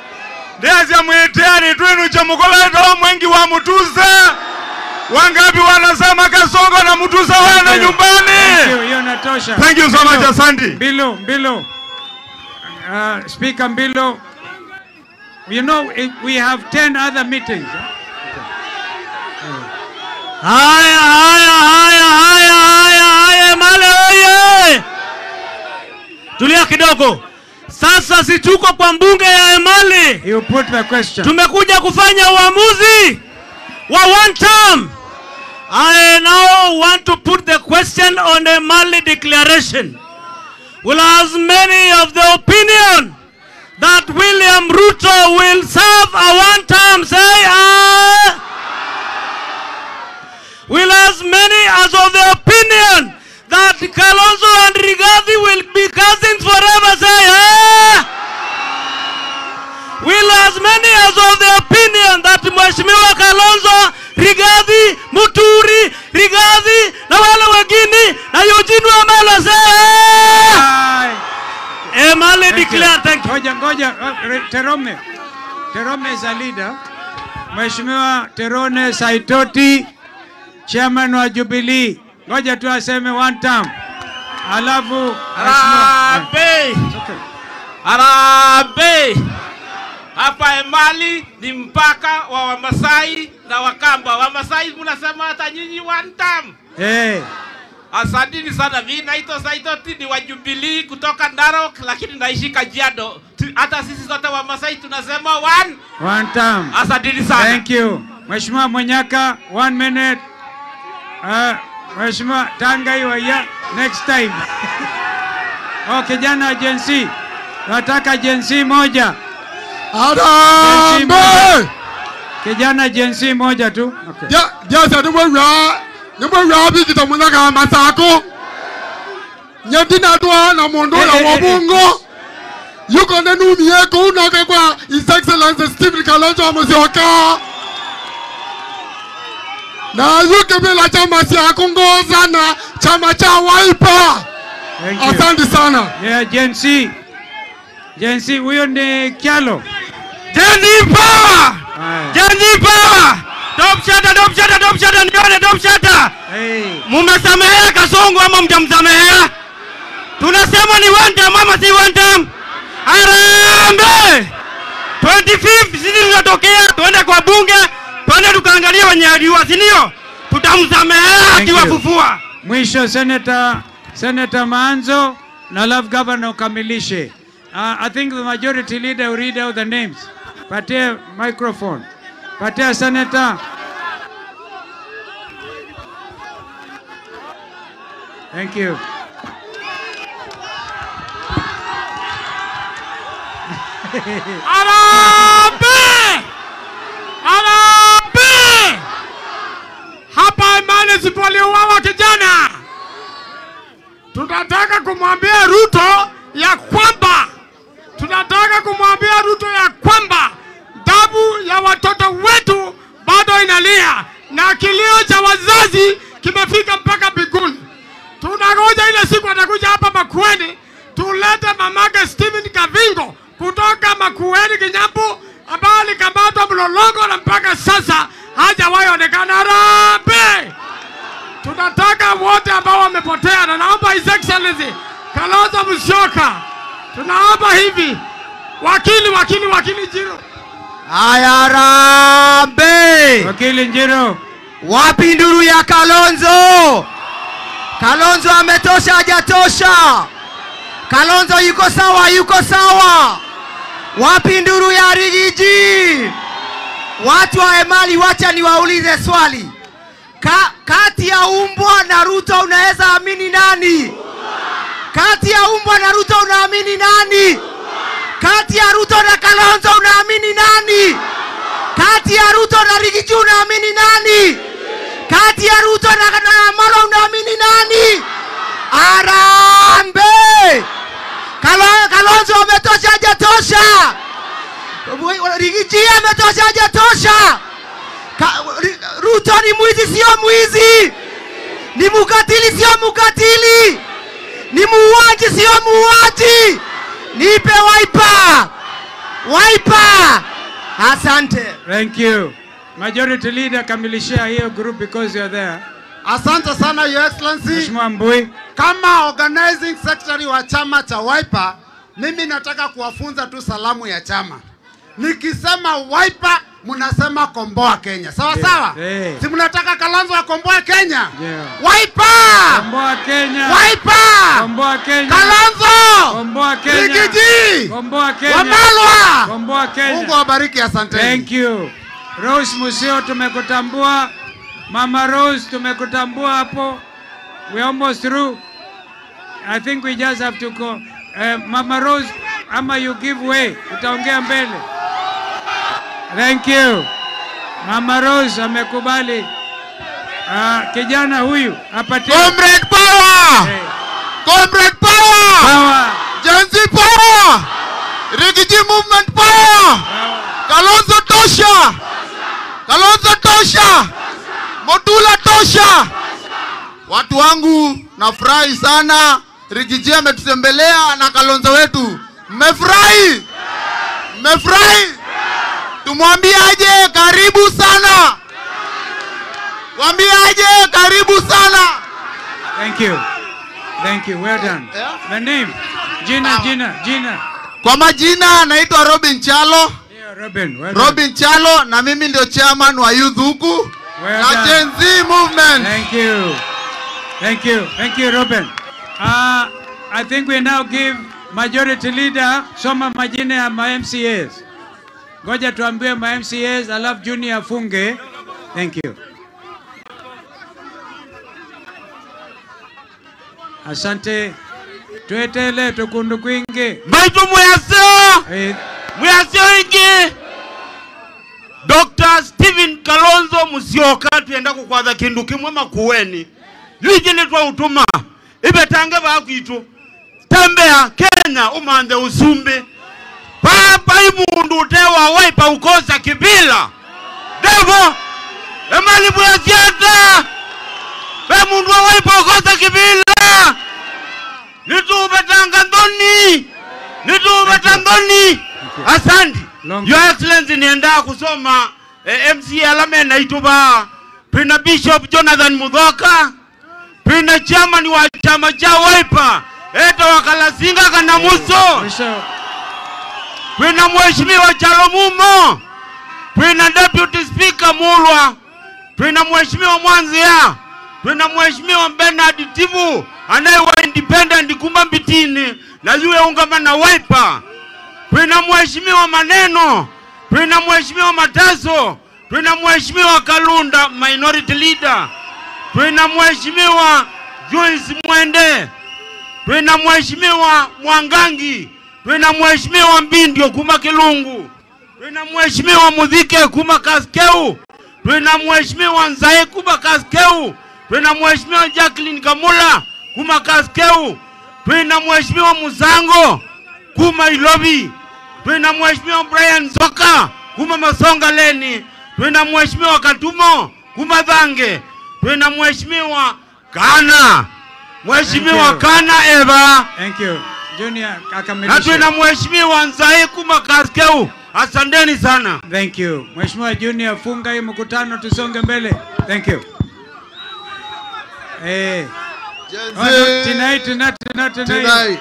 ndezya mwitiani twinu cha mukoleto mwengi wa Mutuse. Wangapi wanasema Kasongo na Mutuse wana nyumbani? Thank you, hiyo natosha. Thank you so much, Asante. Mbilu. Speaker Mbilu, you know we have 10 other meetings. Haya, Emali oye! Tulia kidogo. Sasa si tuko kwa mbunge ya Emali. You put the question. Tumekuja kufanya uamuzi wa one term. I now want to put the question on the Emali declaration. Will as many of the opinion that William Ruto will serve a one term say aye? Will as many as of the opinion that Kalonzo and Rigathi will be cousins forever say aye? Will as many as of the opinion that Mheshimiwa Kalonzo, Rigathi, Muturi, Rigathi na wale wengine na Eugene Wamalwa say aye? Emali declare. Thank you. Ngoja, Terome. Terome is a leader. Mheshimiwa Terone Saitoti, chairman wa Jubilee. Ngoja tu aseme one term. Alafu Harambee. Harambee. Hapa Emali ni mpaka wa Wamasai na Wakamba. Wamasai mnasema hata nyinyi one term. Eh. Asanteni sana. Mimi naitwa Saitoti, ni wa Jubilee kutoka Narok, lakini naishi Kajiado. Hata sisi sote Wamasai tunasema one term. Asanteni sana. Thank you. Mheshimiwa Mwenyaka, 1 minute. Mheshimiwa Tanga iwa next time. Oh, kijana Gen Z. Nataka Gen Z moja. Harambee! Kijana Gen Z moja tu. Okay. Yes, number kita munaka masako. Nyadina dwa na mondo na wabungo. Yuko nenu mieko unaka kwa His Excellency Stephen Kalonzo Musyoka. Na yuko bila chama cha kuongoza na chama cha Wiper. Asante sana. Yeah, Gen Z. Gen Z, huyo ni Kyalo. Gen Z power! Gen Z power! Top shatter, top shatter, top shatter, nione top shatter. Hey. Mumesamehea Kasongo ama mjamsamehea? Tunasema ni one time ama si one time? Harambee! 25 sisi tunatokea, tuende kwa bunge, tuende tukaangalia wenye aliua, si ndio? Tutamsamehea akiwafufua. Mwisho Senator Maanzo na Love Governor ukamilishe. I think the majority leader will read out the names. Patia microphone. Patia Senator. Thank you. Harambee! Harambee! Hapa Emali sipoliuawa kijana. Tunataka kumwambia Ruto ya kwamba damu ya watoto wetu bado inalia na kilio cha wazazi kimefika mpaka mbinguni. Tunangoja ile siku atakuja hapa Makueni tulete mamake Stephen Kavingo kutoka Makueni Kinyambu ambaye alikamatwa Mlolongo na mpaka sasa hajawahi onekana. Harambee! Tunataka wote ambao wamepotea, na naomba His Excellency Kalonzo Musyoka, tunaomba hivi wakili Njiro. Haya, harambee! Wakili Njiro. Wapi nduru ya Kalonzo? Kalonzo ametosha hajatosha? Kalonzo yuko sawa, yuko sawa. Wapi nduru ya Rigiji? Watu wa Emali, wacha niwaulize swali. Kati ya umbwa na Ruto unaweza amini nani? Kati ya umbwa na Ruto unaamini nani? Kati ya Ruto na Kalonzo unaamini nani? Kati ya Ruto na Rigiji unaamini nani? Kati ya Ruto na Amolo unaamini nani? Harambee! Kalonzo ametosha hajatosha? Rigiji ametosha hajatosha? Ruto ni mwizi sio mwizi? Ni mukatili sio mukatili? Ni muuaji sio muuaji? Nipe Wiper! Wiper! Asante. Thank you. Majority Leader, kamilishia hiyo group because you're there. Asante sana Your Excellency. Mheshimiwa Mbui. Kama organizing secretary wa chama cha Wiper, mimi nataka kuwafunza tu salamu ya chama. Nikisema Wiper, mnasema komboa Kenya. Sawa sawa? Yeah. Si mnataka Kalonzo akomboe Kenya? Yeah. Wiper! Komboa Kenya. Wiper! Komboa Kenya. Kalonzo! Komboa Kenya. Rigiji! Komboa Kenya. Wamalwa! Komboa Kenya. Mungu awabariki, asanteni. Thank you. Rose Museo tumekutambua. Mama Rose tumekutambua hapo. We almost through. I think we just have to go. Mama Rose, ama you give way. Utaongea mbele. Thank you. Mama Rose amekubali. Kijana huyu apatie. Comrade power! Hey. Comrade power! Power! Gen Z power! Rigiji movement power! Kalonzo tosha! Kalonzo tosha! Motula tosha! Watu wangu nafurahi sana. Rigiji ametutembelea na Kalonzo wetu. Mmefurahi? Mmefurahi? Tumwambie aje karibu sana. Mwambie aje karibu sana. Thank you. Thank you. Well done. The name. Gina. Kwa majina naitwa Robin Chalo. Yeah, Robin. Well done. Robin Chalo, na mimi ndio chairman wa youth huku. Well na done. Gen Z movement. Thank you. Thank you. Thank you, Robin. I think we now give majority leader soma majina ya ma MCAs. Ngoja tuambie ma MCAs, alafu Junior afunge. Thank you. Asante. Tuetele tukundu kwingi. Maitu mwasio. Mwasio ingi. Dr. Stephen Kalonzo Musyoka tuenda kukwatha kindu kimwe Makueni. Yijini twa utuma. Ibetange bakitu. Tembea Kenya umande usumbi. Papa imundu utewa waipa ukosa kibila. Devo. Emali bwesiata. Be mundu waipa ukosa kibila. Nituvatangoni. Asante. Your Excellency, nienda kusoma MC alame na ituba. Pina Bishop Jonathan Mudhoka. Pina chairman wa chama cha Wiper. Eta wakalasinga kana muso. Pina mheshimiwa Chalomumo. Pina Deputy Speaker Mulwa. Pina mheshimiwa Mwanzia. Pina mheshimiwa Bernard Tivu anayewa independent kumba mbitini na yule ungama na Wiper. Pina mheshimiwa Maneno. Pina mheshimiwa Mataso. Pina mheshimiwa Kalunda minority leader. Pina mheshimiwa Joyce Mwende. Pina mheshimiwa Mwangangi. Pina mheshimiwa Mbindio kuma Kilungu. Pina mheshimiwa Mudhike kuma Kaskeu. Pina mheshimiwa Nzae kuma Kaskeu. Pina mheshimiwa Jacqueline Kamula kuma Kaskeu. Pina mheshimiwa Musango kuma Ilobi. Pina mheshimiwa Brian Zoka kuma Masonga Leni. Pina mheshimiwa Katumo kuma Dhange. Pina mheshimiwa Kana. Mheshimiwa Kana Eva. Thank you. Junior akamilishe. Na tuna mheshimiwa Nzae kuma Kaskeu. Asanteni sana. Thank you. Mheshimiwa Junior, funga hii mkutano tusonge mbele. Thank you. Eh. Tonight, tonight, tonight, tonight.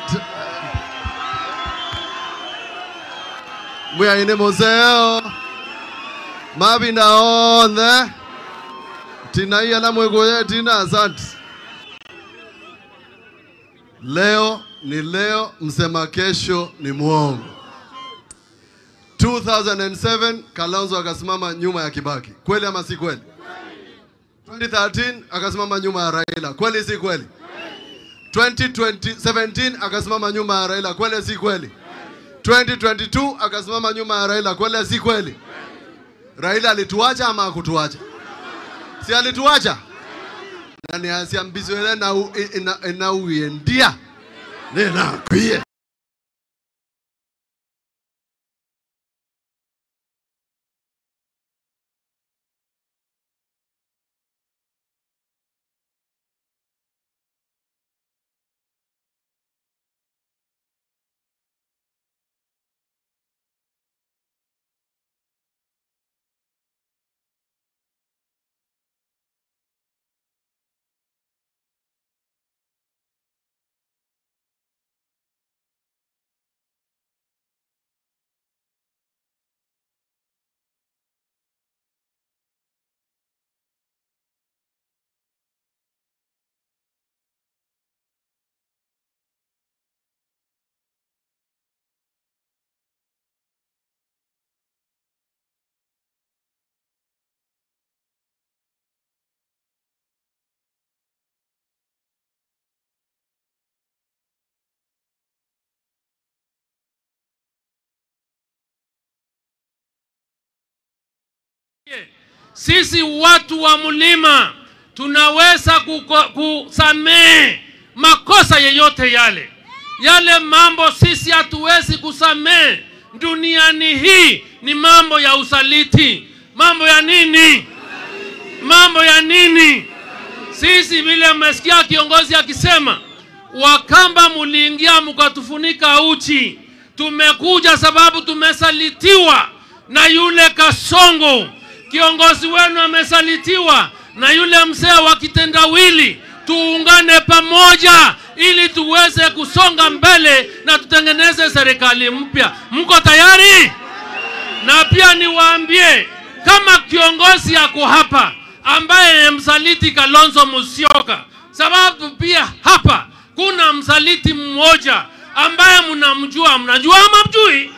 We are in a museo. Mabina on there. Tinai na mwegoye tina asante. Leo ni leo, msema kesho ni muongo. 2007 Kalonzo akasimama nyuma ya Kibaki. Kweli ama si kweli? 2013 akasimama nyuma ya Raila. Kweli si kweli? 2017 akasimama nyuma ya Raila. Kweli si kweli? 2022 akasimama nyuma ya Raila. Kweli si kweli? Raila alituacha ama hakutuacha? Si alituacha? Na ni asiambizwe na na uendia. Nena kuye. Sisi watu wa mlima tunaweza kusamehe makosa yeyote yale. Yale mambo sisi hatuwezi kusamehe duniani hii ni mambo ya usaliti. Mambo ya nini? Mambo ya nini? Sisi vile mmesikia kiongozi akisema, Wakamba muliingia mkatufunika uchi. Tumekuja sababu tumesalitiwa na yule Kasongo. Kiongozi wenu amesalitiwa na yule mzee wa kitendawili. Tuungane pamoja ili tuweze kusonga mbele na tutengeneze serikali mpya. Mko tayari? Na pia niwaambie, kama kiongozi yako hapa ambaye ni msaliti Kalonzo Musyoka, sababu pia hapa kuna msaliti mmoja ambaye mnamjua. Mnajua ama mjui?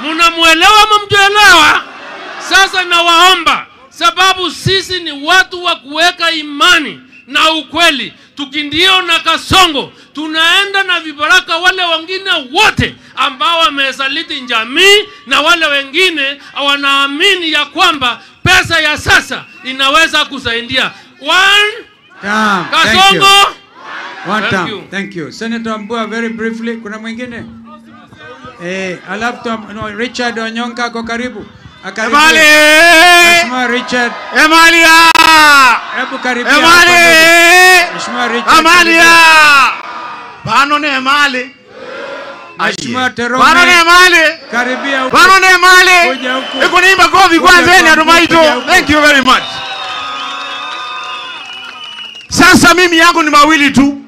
Mnamuelewa ama mjuelewa? Sasa nawaomba, sababu sisi ni watu wa kuweka imani na ukweli. Tukindio na Kasongo tunaenda na vibaraka wale wengine wote ambao wamesaliti jamii na wale wengine wanaamini ya kwamba pesa ya sasa inaweza kusaidia. One time. Kasongo. One time. Thank you. Senator Mbua, very briefly, kuna mwingine? Alafu no, Richard Onyonka ako karibu. Emali! Mheshimiwa Richard. Emalia! Hebu karibia. Emali! Mheshimiwa Richard. Emalia! Bano ni Emali. Mheshimiwa Terome. Bano ne mali. Karibia huku. Bano ne mali. Kuja huku. Iko ni makofi kwanza ni adumaito. Thank you very much. Sasa mimi yangu ni mawili tu.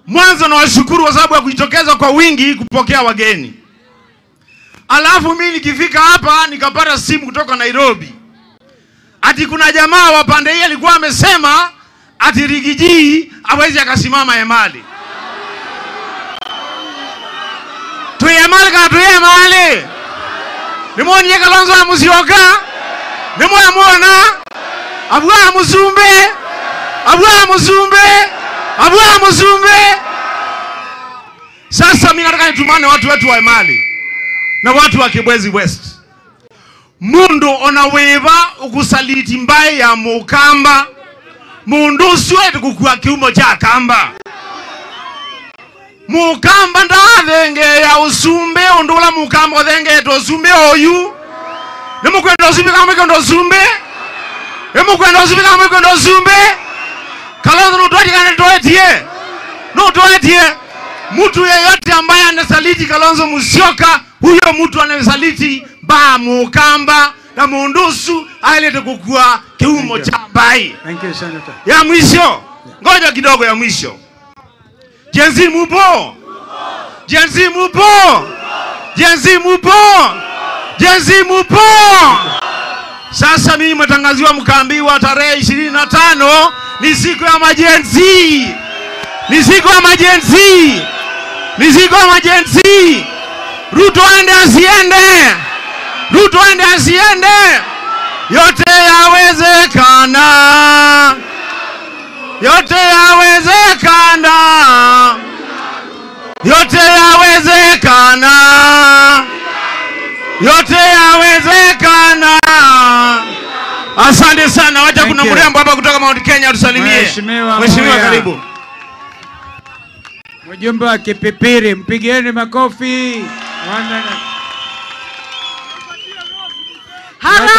Mwanzo nawashukuru kwa sababu ya kujitokeza kwa wingi kupokea wageni. Alafu mimi nikifika hapa nikapata simu kutoka Nairobi. Ati kuna jamaa wa pande hii alikuwa amesema ati Rigiji hawezi akasimama Emali. Tuye Emali kana tuye Emali. Nimuonye Kalonzo wa Musyoka. Nimuona Abwa Musumbe. Abwa Musumbe. Abwa Musumbe. Sasa mimi nataka nitumane watu wetu wa Emali na watu wa Kibwezi West. Mundu onaweva ukusaliti mbaye ya mukamba. Mundu siwe kukua kiumo cha kamba. Mukamba ndathenge ya usumbe undula mukamba thenge to usumbe oyu. Nimukwenda usumbe kama mwenda usumbe. Nimukwenda usumbe kama mwenda usumbe. Kalonzo nutwaje kana toetie. Nutwaje. Mtu yeyote ambaye anasaliti Kalonzo Musyoka, huyo mtu anasaliti ba mukamba na mundusu ailete kukua kiumo cha bai. Thank you, Senator. Ya mwisho. Ngoja kidogo ya mwisho. Gen Z mupo? Gen Z mupo? Gen Z mupo? Gen Z mupo? Sasa mimi mtangaziwa mkaambiwa tarehe 25 ni siku ya maGen Z. Ni siku ya maGen Z. Ni siku ya maGen Z. Ruto aende asiende. Ruto aende asiende. Yote yawezekana. Yote yawezekana. Yote yawezekana. Yote yawezekana. Asante sana. Wacha kuna mrembo hapa kutoka Mount Kenya tusalimie. Mheshimiwa karibu. Mjumbe wa Kipipiri, mpigieni makofi.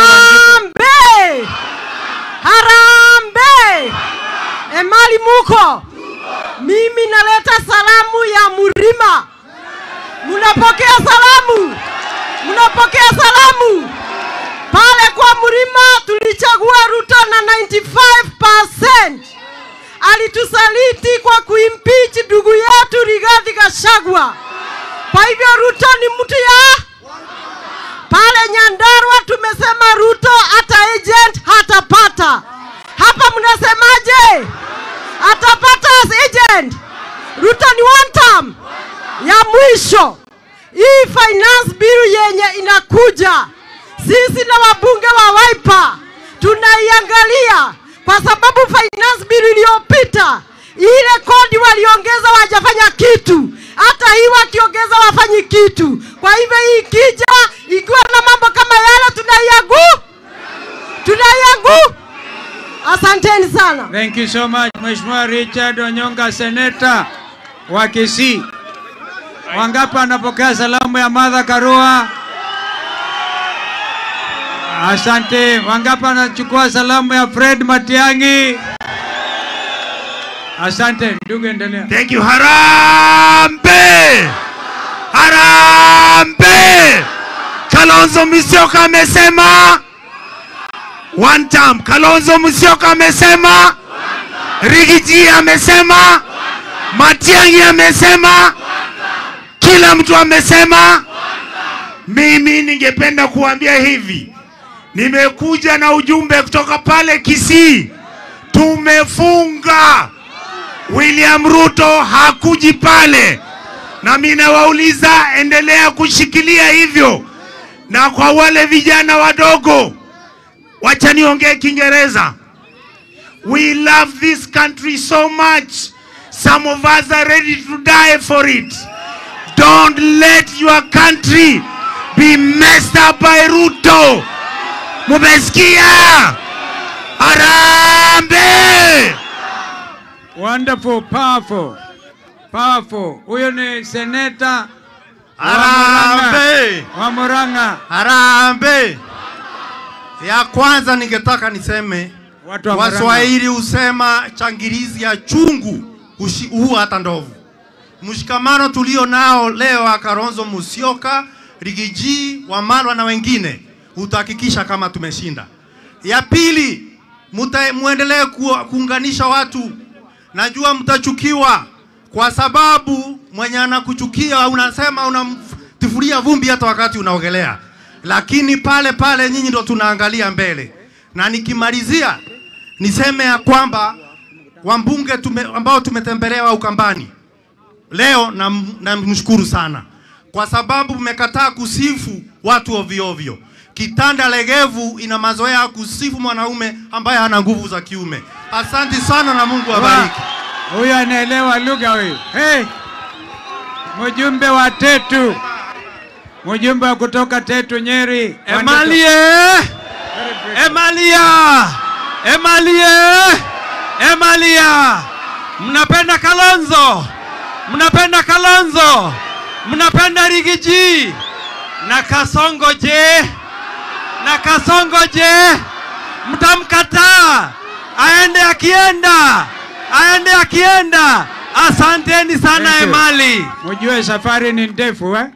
Harambee! Harambee! Emali muko? Mimi naleta salamu ya Murima. Munapokea salamu? Munapokea salamu? Pale kwa Murima tulichagua Ruto na 95%. Alitusaliti kwa kuimpeach ndugu yetu Rigathi Gachagua. Kwa hivyo Ruto ni mtu ya pale Nyandarua tumesema Ruto hata agent hatapata. Hapa mnasemaje? Atapata as agent. Ruto ni one term ya mwisho. Hii finance bill yenye inakuja, sisi na wabunge wa Wiper tunaiangalia, kwa sababu finance bill iliyopita ile kodi waliongeza wajafanya kitu. Hata hii wakiongeza wafanyi kitu. Kwa hivyo hii ikija ikiwa na mambo kama yale tunaiangu. Tunaiangu. Asanteni sana. Thank you so much Mheshimiwa Richard Onyonga, Senator wa Kisii. Wangapi wanapokea salamu ya Martha Karua? Asante. Wangapi wanachukua salamu ya Fred Matiang'i? Asante ndugu, endelea. Thank you. Harambee! Harambee! Kalonzo Musyoka amesema one term. Kalonzo Musyoka amesema, Rigiji amesema, Matiang'i amesema, kila mtu amesema. Mimi ningependa kuambia hivi, nimekuja na ujumbe kutoka pale Kisii. Tumefunga. William Ruto hakuji pale. Na mimi nawauliza, endelea kushikilia hivyo. Na kwa wale vijana wadogo, wacha niongee Kiingereza. We love this country so much. Some of us are ready to die for it. Don't let your country be messed up by Ruto. Mumesikia? Harambee! Wonderful, powerful, powerful. Huyo ni Senator Harambee wa Murang'a. Harambee. Ya kwanza ningetaka niseme, Waswahili husema changirizi ya chungu huua hata ndovu. Mshikamano tulio nao leo Kalonzo Musyoka, Rigiji, Wamalwa na wengine utahakikisha kama tumeshinda. Ya pili, muendelee kuunganisha watu. Najua mtachukiwa kwa sababu mwenye anakuchukia unasema unamtifuria vumbi hata wakati unaogelea. Lakini pale pale nyinyi ndo tunaangalia mbele. Na nikimalizia niseme ya kwamba wambunge ambao tumetembelewa Ukambani leo, na mshukuru sana kwa sababu mmekataa kusifu watu ovyo ovyo. Kitanda legevu ina mazoea kusifu mwanaume ambaye hana nguvu za kiume. Asante sana na Mungu awabariki. Huyu anaelewa lugha huyu. Hey, mjumbe wa Tetu, mjumbe wa kutoka Tetu Nyeri. Emalie, Emalia, Emalie, Emalia. Mnapenda Kalonzo, mnapenda Kalonzo, mnapenda Rigiji na Kasongo je? Na Kasongo je? Mtamkataa aende akienda, aende akienda. Asanteni sana Emali. Mjue safari ni ndefu eh?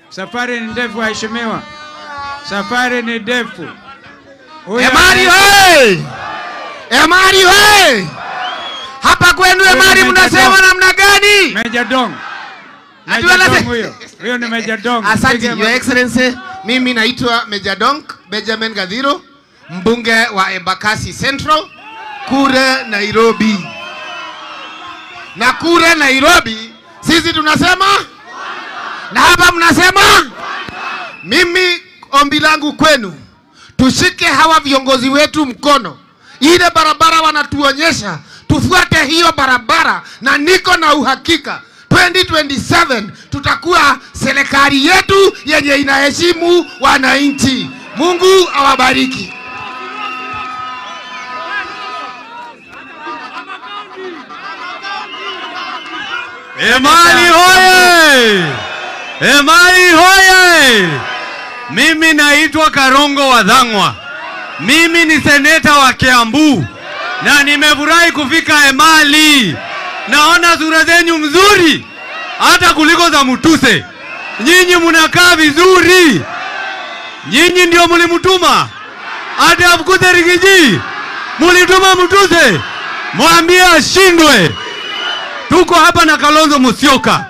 Safari ni ndefu waheshimiwa. Safari ni ndefu. Emali hey! Emali hey! Hapa kwenu Emali mnasema namna gani? Meja Dong. Meja Dong huyo. Huyo ni Meja Dong. Asante Your Excellency. Mimi naitwa Meja Dong Benjamin Gadhiro, mbunge wa Embakasi Central, kule Nairobi. Na kule Nairobi sisi tunasema, na hapa mnasema. Mimi ombi langu kwenu, tushike hawa viongozi wetu mkono. Ile barabara wanatuonyesha, tufuate hiyo barabara, na niko na uhakika 2027 tutakuwa serikali yetu yenye inaheshimu wananchi. Mungu awabariki. Emali hoye! Emali hoye! Mimi naitwa Karongo wa Dhangwa. Mimi ni seneta wa Kiambu na nimefurahi kufika Emali. Naona sura zenyu mzuri hata kuliko za Mutuse. Nyinyi mnakaa vizuri. Nyinyi ndio mlimtuma hata afukuze Rigiji. Mulituma Mutuse, mwambie ashindwe. Tuko hapa na Kalonzo Musyoka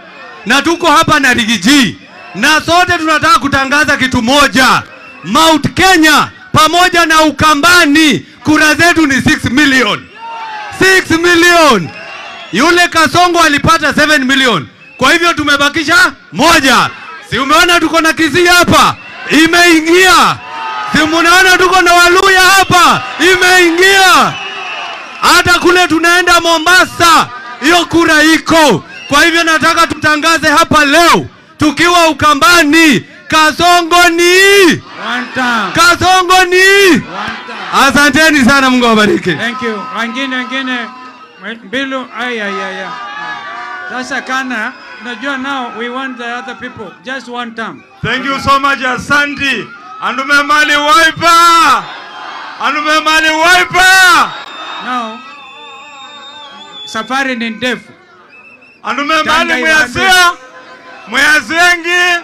na tuko hapa na Rigiji, na sote tunataka kutangaza kitu moja. Mount Kenya pamoja na Ukambani, kura zetu ni 6 million. 6 million. Yule Kasongo alipata 7 million. Kwa hivyo tumebakisha moja. Si umeona tuko na Kisii hapa? Imeingia. Si umeona tuko na Waluya hapa? Imeingia. Hata kule tunaenda Mombasa, hiyo kura iko. Kwa hivyo nataka tutangaze hapa leo tukiwa Ukambani, Kasongo ni one time. Kasongo ni one time. Asanteni sana, Mungu awabariki. Thank you. Wengine Mbilu, ay. Sasa kana, najua now we want the other people just one time. Thank you so much, Asante. Andume Mali Wiper. Andume Mali Wiper. Now safari ni ndefu. Andume Mali mwasia mwasengi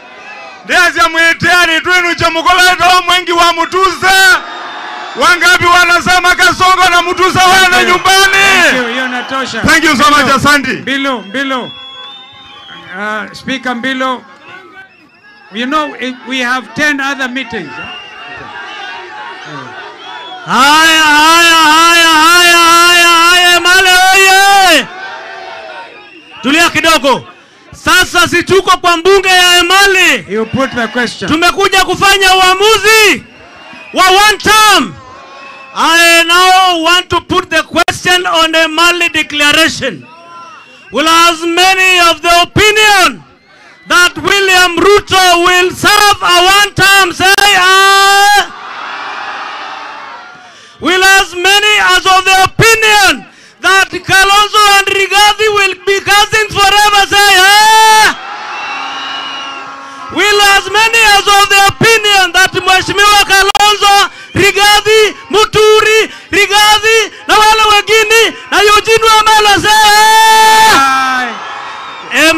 ndiaza mwitiani twinu cha mukoleto mwengi wa Mutuse. Wangapi wanasema Kasongo na Mutuse wana nyumbani? Thank you, hiyo natosha. Thank you so much, Asante. Mbilo. Speaker Mbilo, you know we have 10 other meetings. Haya, Male oye! Tulia kidogo. Sasa si tuko kwa mbunge ya Emali. You put the question. Tumekuja kufanya uamuzi wa one term. I now want to put the question on the Emali declaration. Will as many of the opinion that William Ruto will serve a one term say aye? Will as many as of the opinion that Kalonzo and Rigathi will be cousins forever say aye? Will as many as of the opinion that Mheshimiwa Kalonzo, Rigathi, Muturi, Rigathi na wale wengine na Eugene Wamalwa say aye?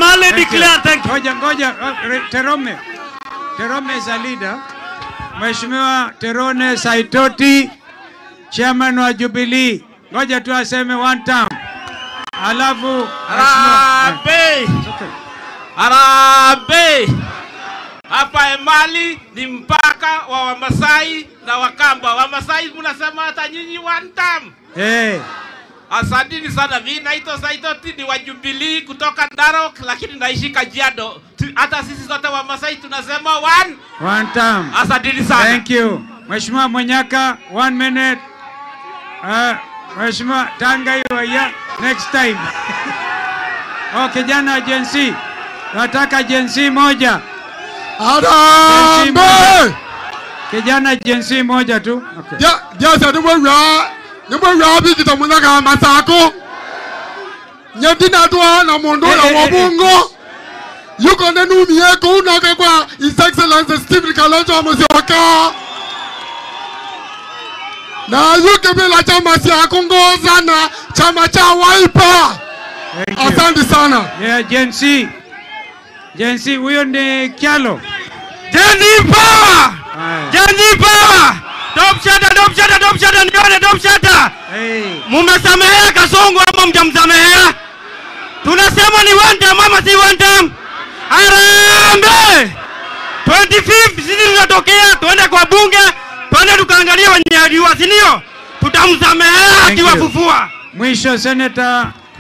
Emali declare, thank you. Ngoja, ngoja, Terome. Terome is a leader. Mheshimiwa Terone Saitoti, chairman wa Jubilee. Ngoja tu aseme one time. Alafu Harambee. Harambee. Hapa Emali ni mpaka wa Wamasai na Wakamba. Wamasai mnasema hata nyinyi one time. Hey. Asanteni sana. Mimi naitwa Saitoti, ni wa Jubilee kutoka Narok, lakini naishi Kajiado. Hata sisi sote Wamasai tunasema one time. Asanteni sana. Thank you. Mheshimiwa Munyaka, 1 minute. Mheshimiwa Tanga hiyo ya next time. Oh, kijana Gen Z. Nataka Gen Z moja. Harambee! Kijana Gen Z moja tu. Okay. Yes, nimwe kita munaka masako. Nyandina dwa na mondo na wabungo. Yuko nenu mieko unaka kwa His Excellency Stephen Kalonzo Musyoka. Na yuko bila chama cha kuongoza na chama cha Wiper. Asante sana. Yeah, Gen Z. Gen Z huyo ni Kyalo. Gen Z power. Gen Z power. Top shata, top shata, top shata, nione top shata. Hey. Mumesamehea Kasongo ama mjamsamehea? Tunasema ni one time ama si one time? Harambee! 25 sisi tunatokea, tuende kwa bunge, tuende tukaangalia wenye aliua, si ndio? Tutamsamehea akiwafufua. Mwisho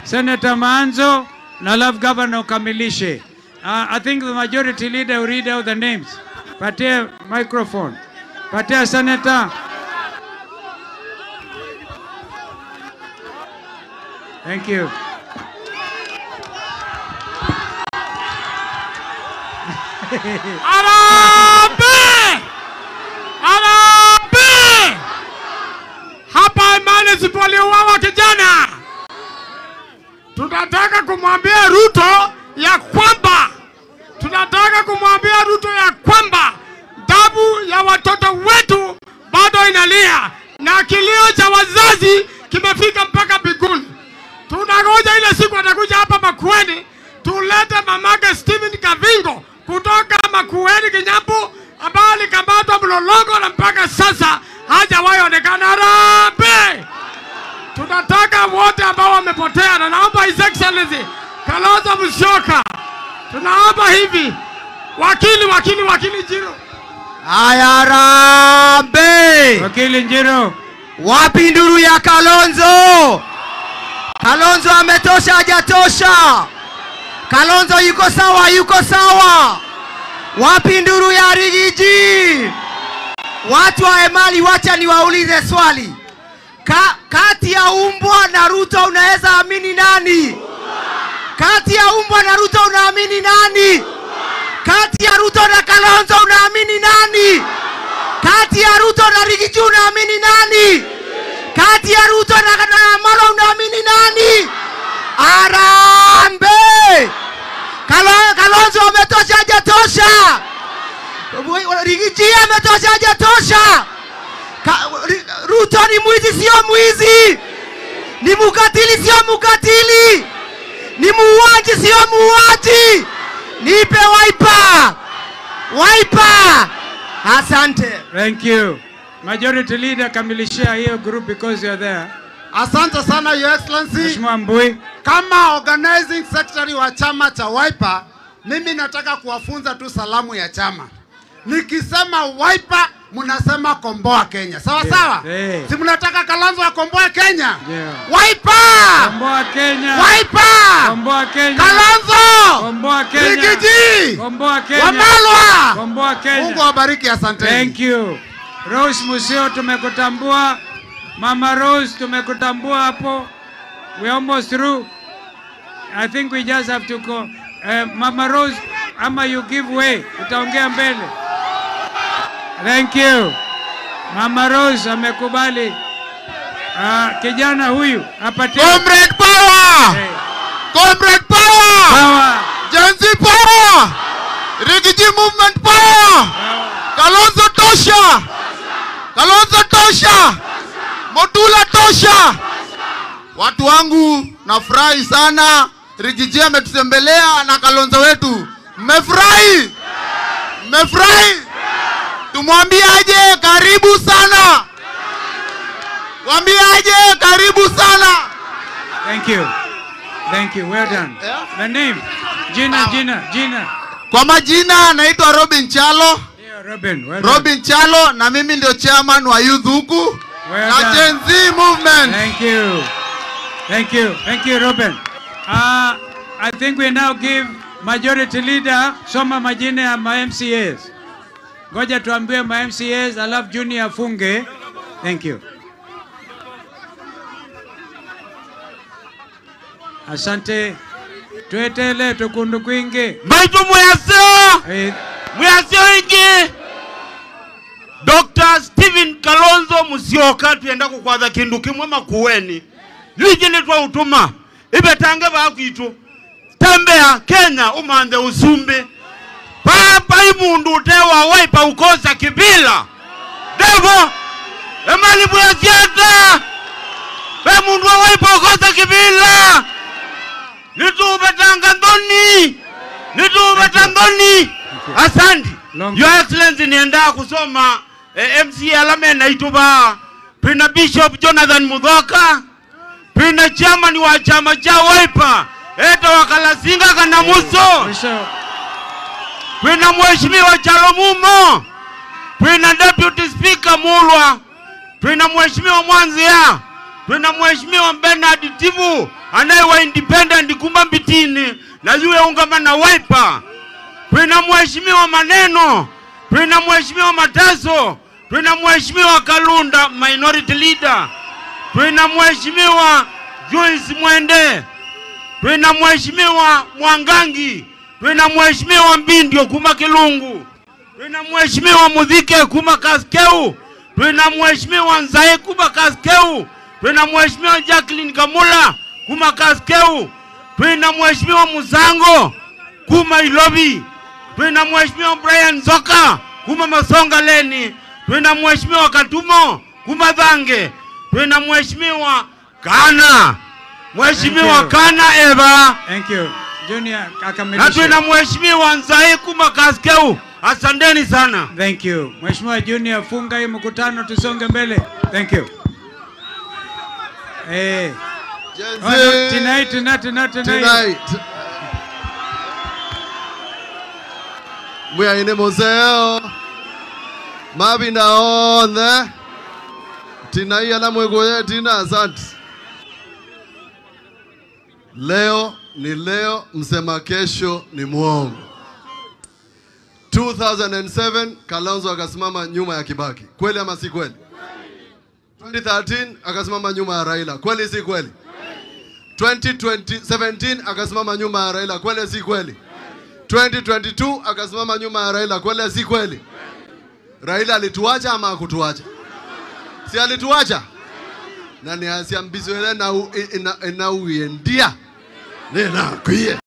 Senator Maanzo na Love Governor ukamilishe. I think the majority leader will read out the names. Patia microphone. Patia Senator. Thank you. Harambee! Harambee! Hapa Emali sipoliuawa kijana. Tunataka kumwambia Ruto ya kwamba damu ya watoto wetu bado inalia na kilio cha wazazi kimefika mpaka mbinguni. Tunangoja ile siku atakuja hapa Makueni tulete mamake Stephen Kavingo kutoka Makueni Kinyambu, ambaye alikamatwa Mlolongo na mpaka sasa hajawahi onekana. Harambee! Tunataka wote ambao wamepotea, na naomba His Excellency Kalonzo Musyoka, tunaomba hivi, wakili Njiro. Harambee! Wakili Njiro. Wapi nduru ya Kalonzo? Kalonzo ametosha hajatosha? Kalonzo yuko sawa, yuko sawa. Wapi nduru ya Rigiji? Watu wa Emali, wacha niwaulize swali. Kati ya umbwa na Ruto unaweza amini nani? Kati ya umbwa na Ruto unaamini nani? Kati ya Ruto na Kalonzo unaamini nani? Kati ya Ruto na Rigiji unaamini nani? Kati ya Ruto na Amolo unaamini nani? Harambee! Kalonzo ametosha hajatosha? Rigiji ametosha hajatosha? Ruto ni mwizi sio mwizi? Ni mukatili sio mukatili? Ni muuaji sio muuaji? Nipe Wiper! Wiper! Asante. Thank you. Majority Leader, kamilishia hiyo group because you are there. Asante sana Your Excellency. Mheshimiwa Mbui. Kama organizing secretary wa chama cha Wiper, mimi nataka kuwafunza tu salamu ya chama. Nikisema Wiper, mnasema komboa Kenya. Sawa sawa? Yeah. Si mnataka Kalonzo akomboe Kenya? Yeah. Wiper! Komboa Kenya. Wiper! Komboa Kenya. Kalonzo! Komboa Kenya. Rigiji! Komboa Kenya. Wamalwa! Komboa Kenya. Mungu awabariki, asanteni. Thank you. Rose Museo tumekutambua. Mama Rose tumekutambua hapo. We almost through. I think we just have to go. Mama Rose, ama you give way. Utaongea mbele. Thank you. Mama Rose amekubali. Kijana huyu apatie. Comrade power. Hey. Comrade power. Power. Gen Z power. Rigiji movement power. Kalonzo tosha. Kalonzo tosha. Motula tosha. Watu wangu nafurahi sana. Rigiji ametutembelea na Kalonzo wetu. Mmefurahi? Mmefurahi? Tumwambie aje karibu sana. Mwambie aje karibu sana. Thank you. Thank you. Well done. The name? Jina, jina, jina. Kwa majina naitwa Robin Chalo. Yeah, Robin. Well done. Robin Chalo na mimi ndio chairman wa youth huku. Well na done. Gen Z movement. Thank you. Thank you. Thank you, Robin. I think we now give majority leader soma majina ya ma MCAs. Ngoja tuambie ma MCAs alafu Junior afunge. Thank you. Asante. Tuetele tukundu kwingi. Maitu mwaseo. Mwaseo ingi. Dr. Stephen Kalonzo Musyoka tuenda kukwatha kindu kimwe makueni. Lwijili twa utuma. Ibetange bakitu. Tembea Kenya umande usumbi. Papa imundu utewa waipa ukosa kibila. Devo. Emali bwesiata. Be mundu waipa ukosa kibila. Nitubetanga ndoni. Nitubetanga ndoni. Asante. Your Excellency nienda kusoma MC Alame na ituba. Pina Bishop Jonathan Mudhoka. Pina chairman wa chama cha Wiper. Eta wakalasinga kana muso. Pina mheshimiwa Chalomumo. Pina Deputy Speaker Mulwa. Pina mheshimiwa Mwanzia. Pina mheshimiwa Bernard Tivu anayewa independent kumba mbitini na yule ungama na Wiper. Pina mheshimiwa Maneno. Pina mheshimiwa Mataso. Pina mheshimiwa Kalunda minority leader. Pina mheshimiwa Joyce Mwende. Pina mheshimiwa Mwangangi. Pina mheshimiwa Mbindio kuma Kilungu. Pina mheshimiwa Mudhike kuma Kaskeu. Pina mheshimiwa Nzae kuma Kaskeu. Pina mheshimiwa Jacqueline Kamula kuma Kaskeu. Pina mheshimiwa Musango kuma Ilobi. Pina mheshimiwa Brian Zoka kuma Masonga Leni. Pina mheshimiwa Katumo kuma Dhange. Pina mheshimiwa Kana. Mheshimiwa Kana Eva. Thank you. Junior akamilishe. Na tuna mheshimiwa Nzae kuma Kaskeu. Asanteni sana. Thank you. Mheshimiwa Junior, funga hii mkutano tusonge mbele. Thank you. Hey. Oh, tonight, tonight, tonight, tonight. We are in the museo. Mabinda on there. Tinai ala mwegoye tina asante. Leo ni leo, msema kesho ni muongo. 2007 Kalonzo akasimama nyuma ya Kibaki. Kweli ama si kweli? 2013 akasimama nyuma ya Raila. Kweli si kweli? 2017 akasimama nyuma ya Raila. Kweli si kweli? 2022 akasimama nyuma ya Raila. Kweli si kweli? Raila alituacha ama hakutuacha? Si alituacha? Na ni asiambizwe na uendia. Nena kuye.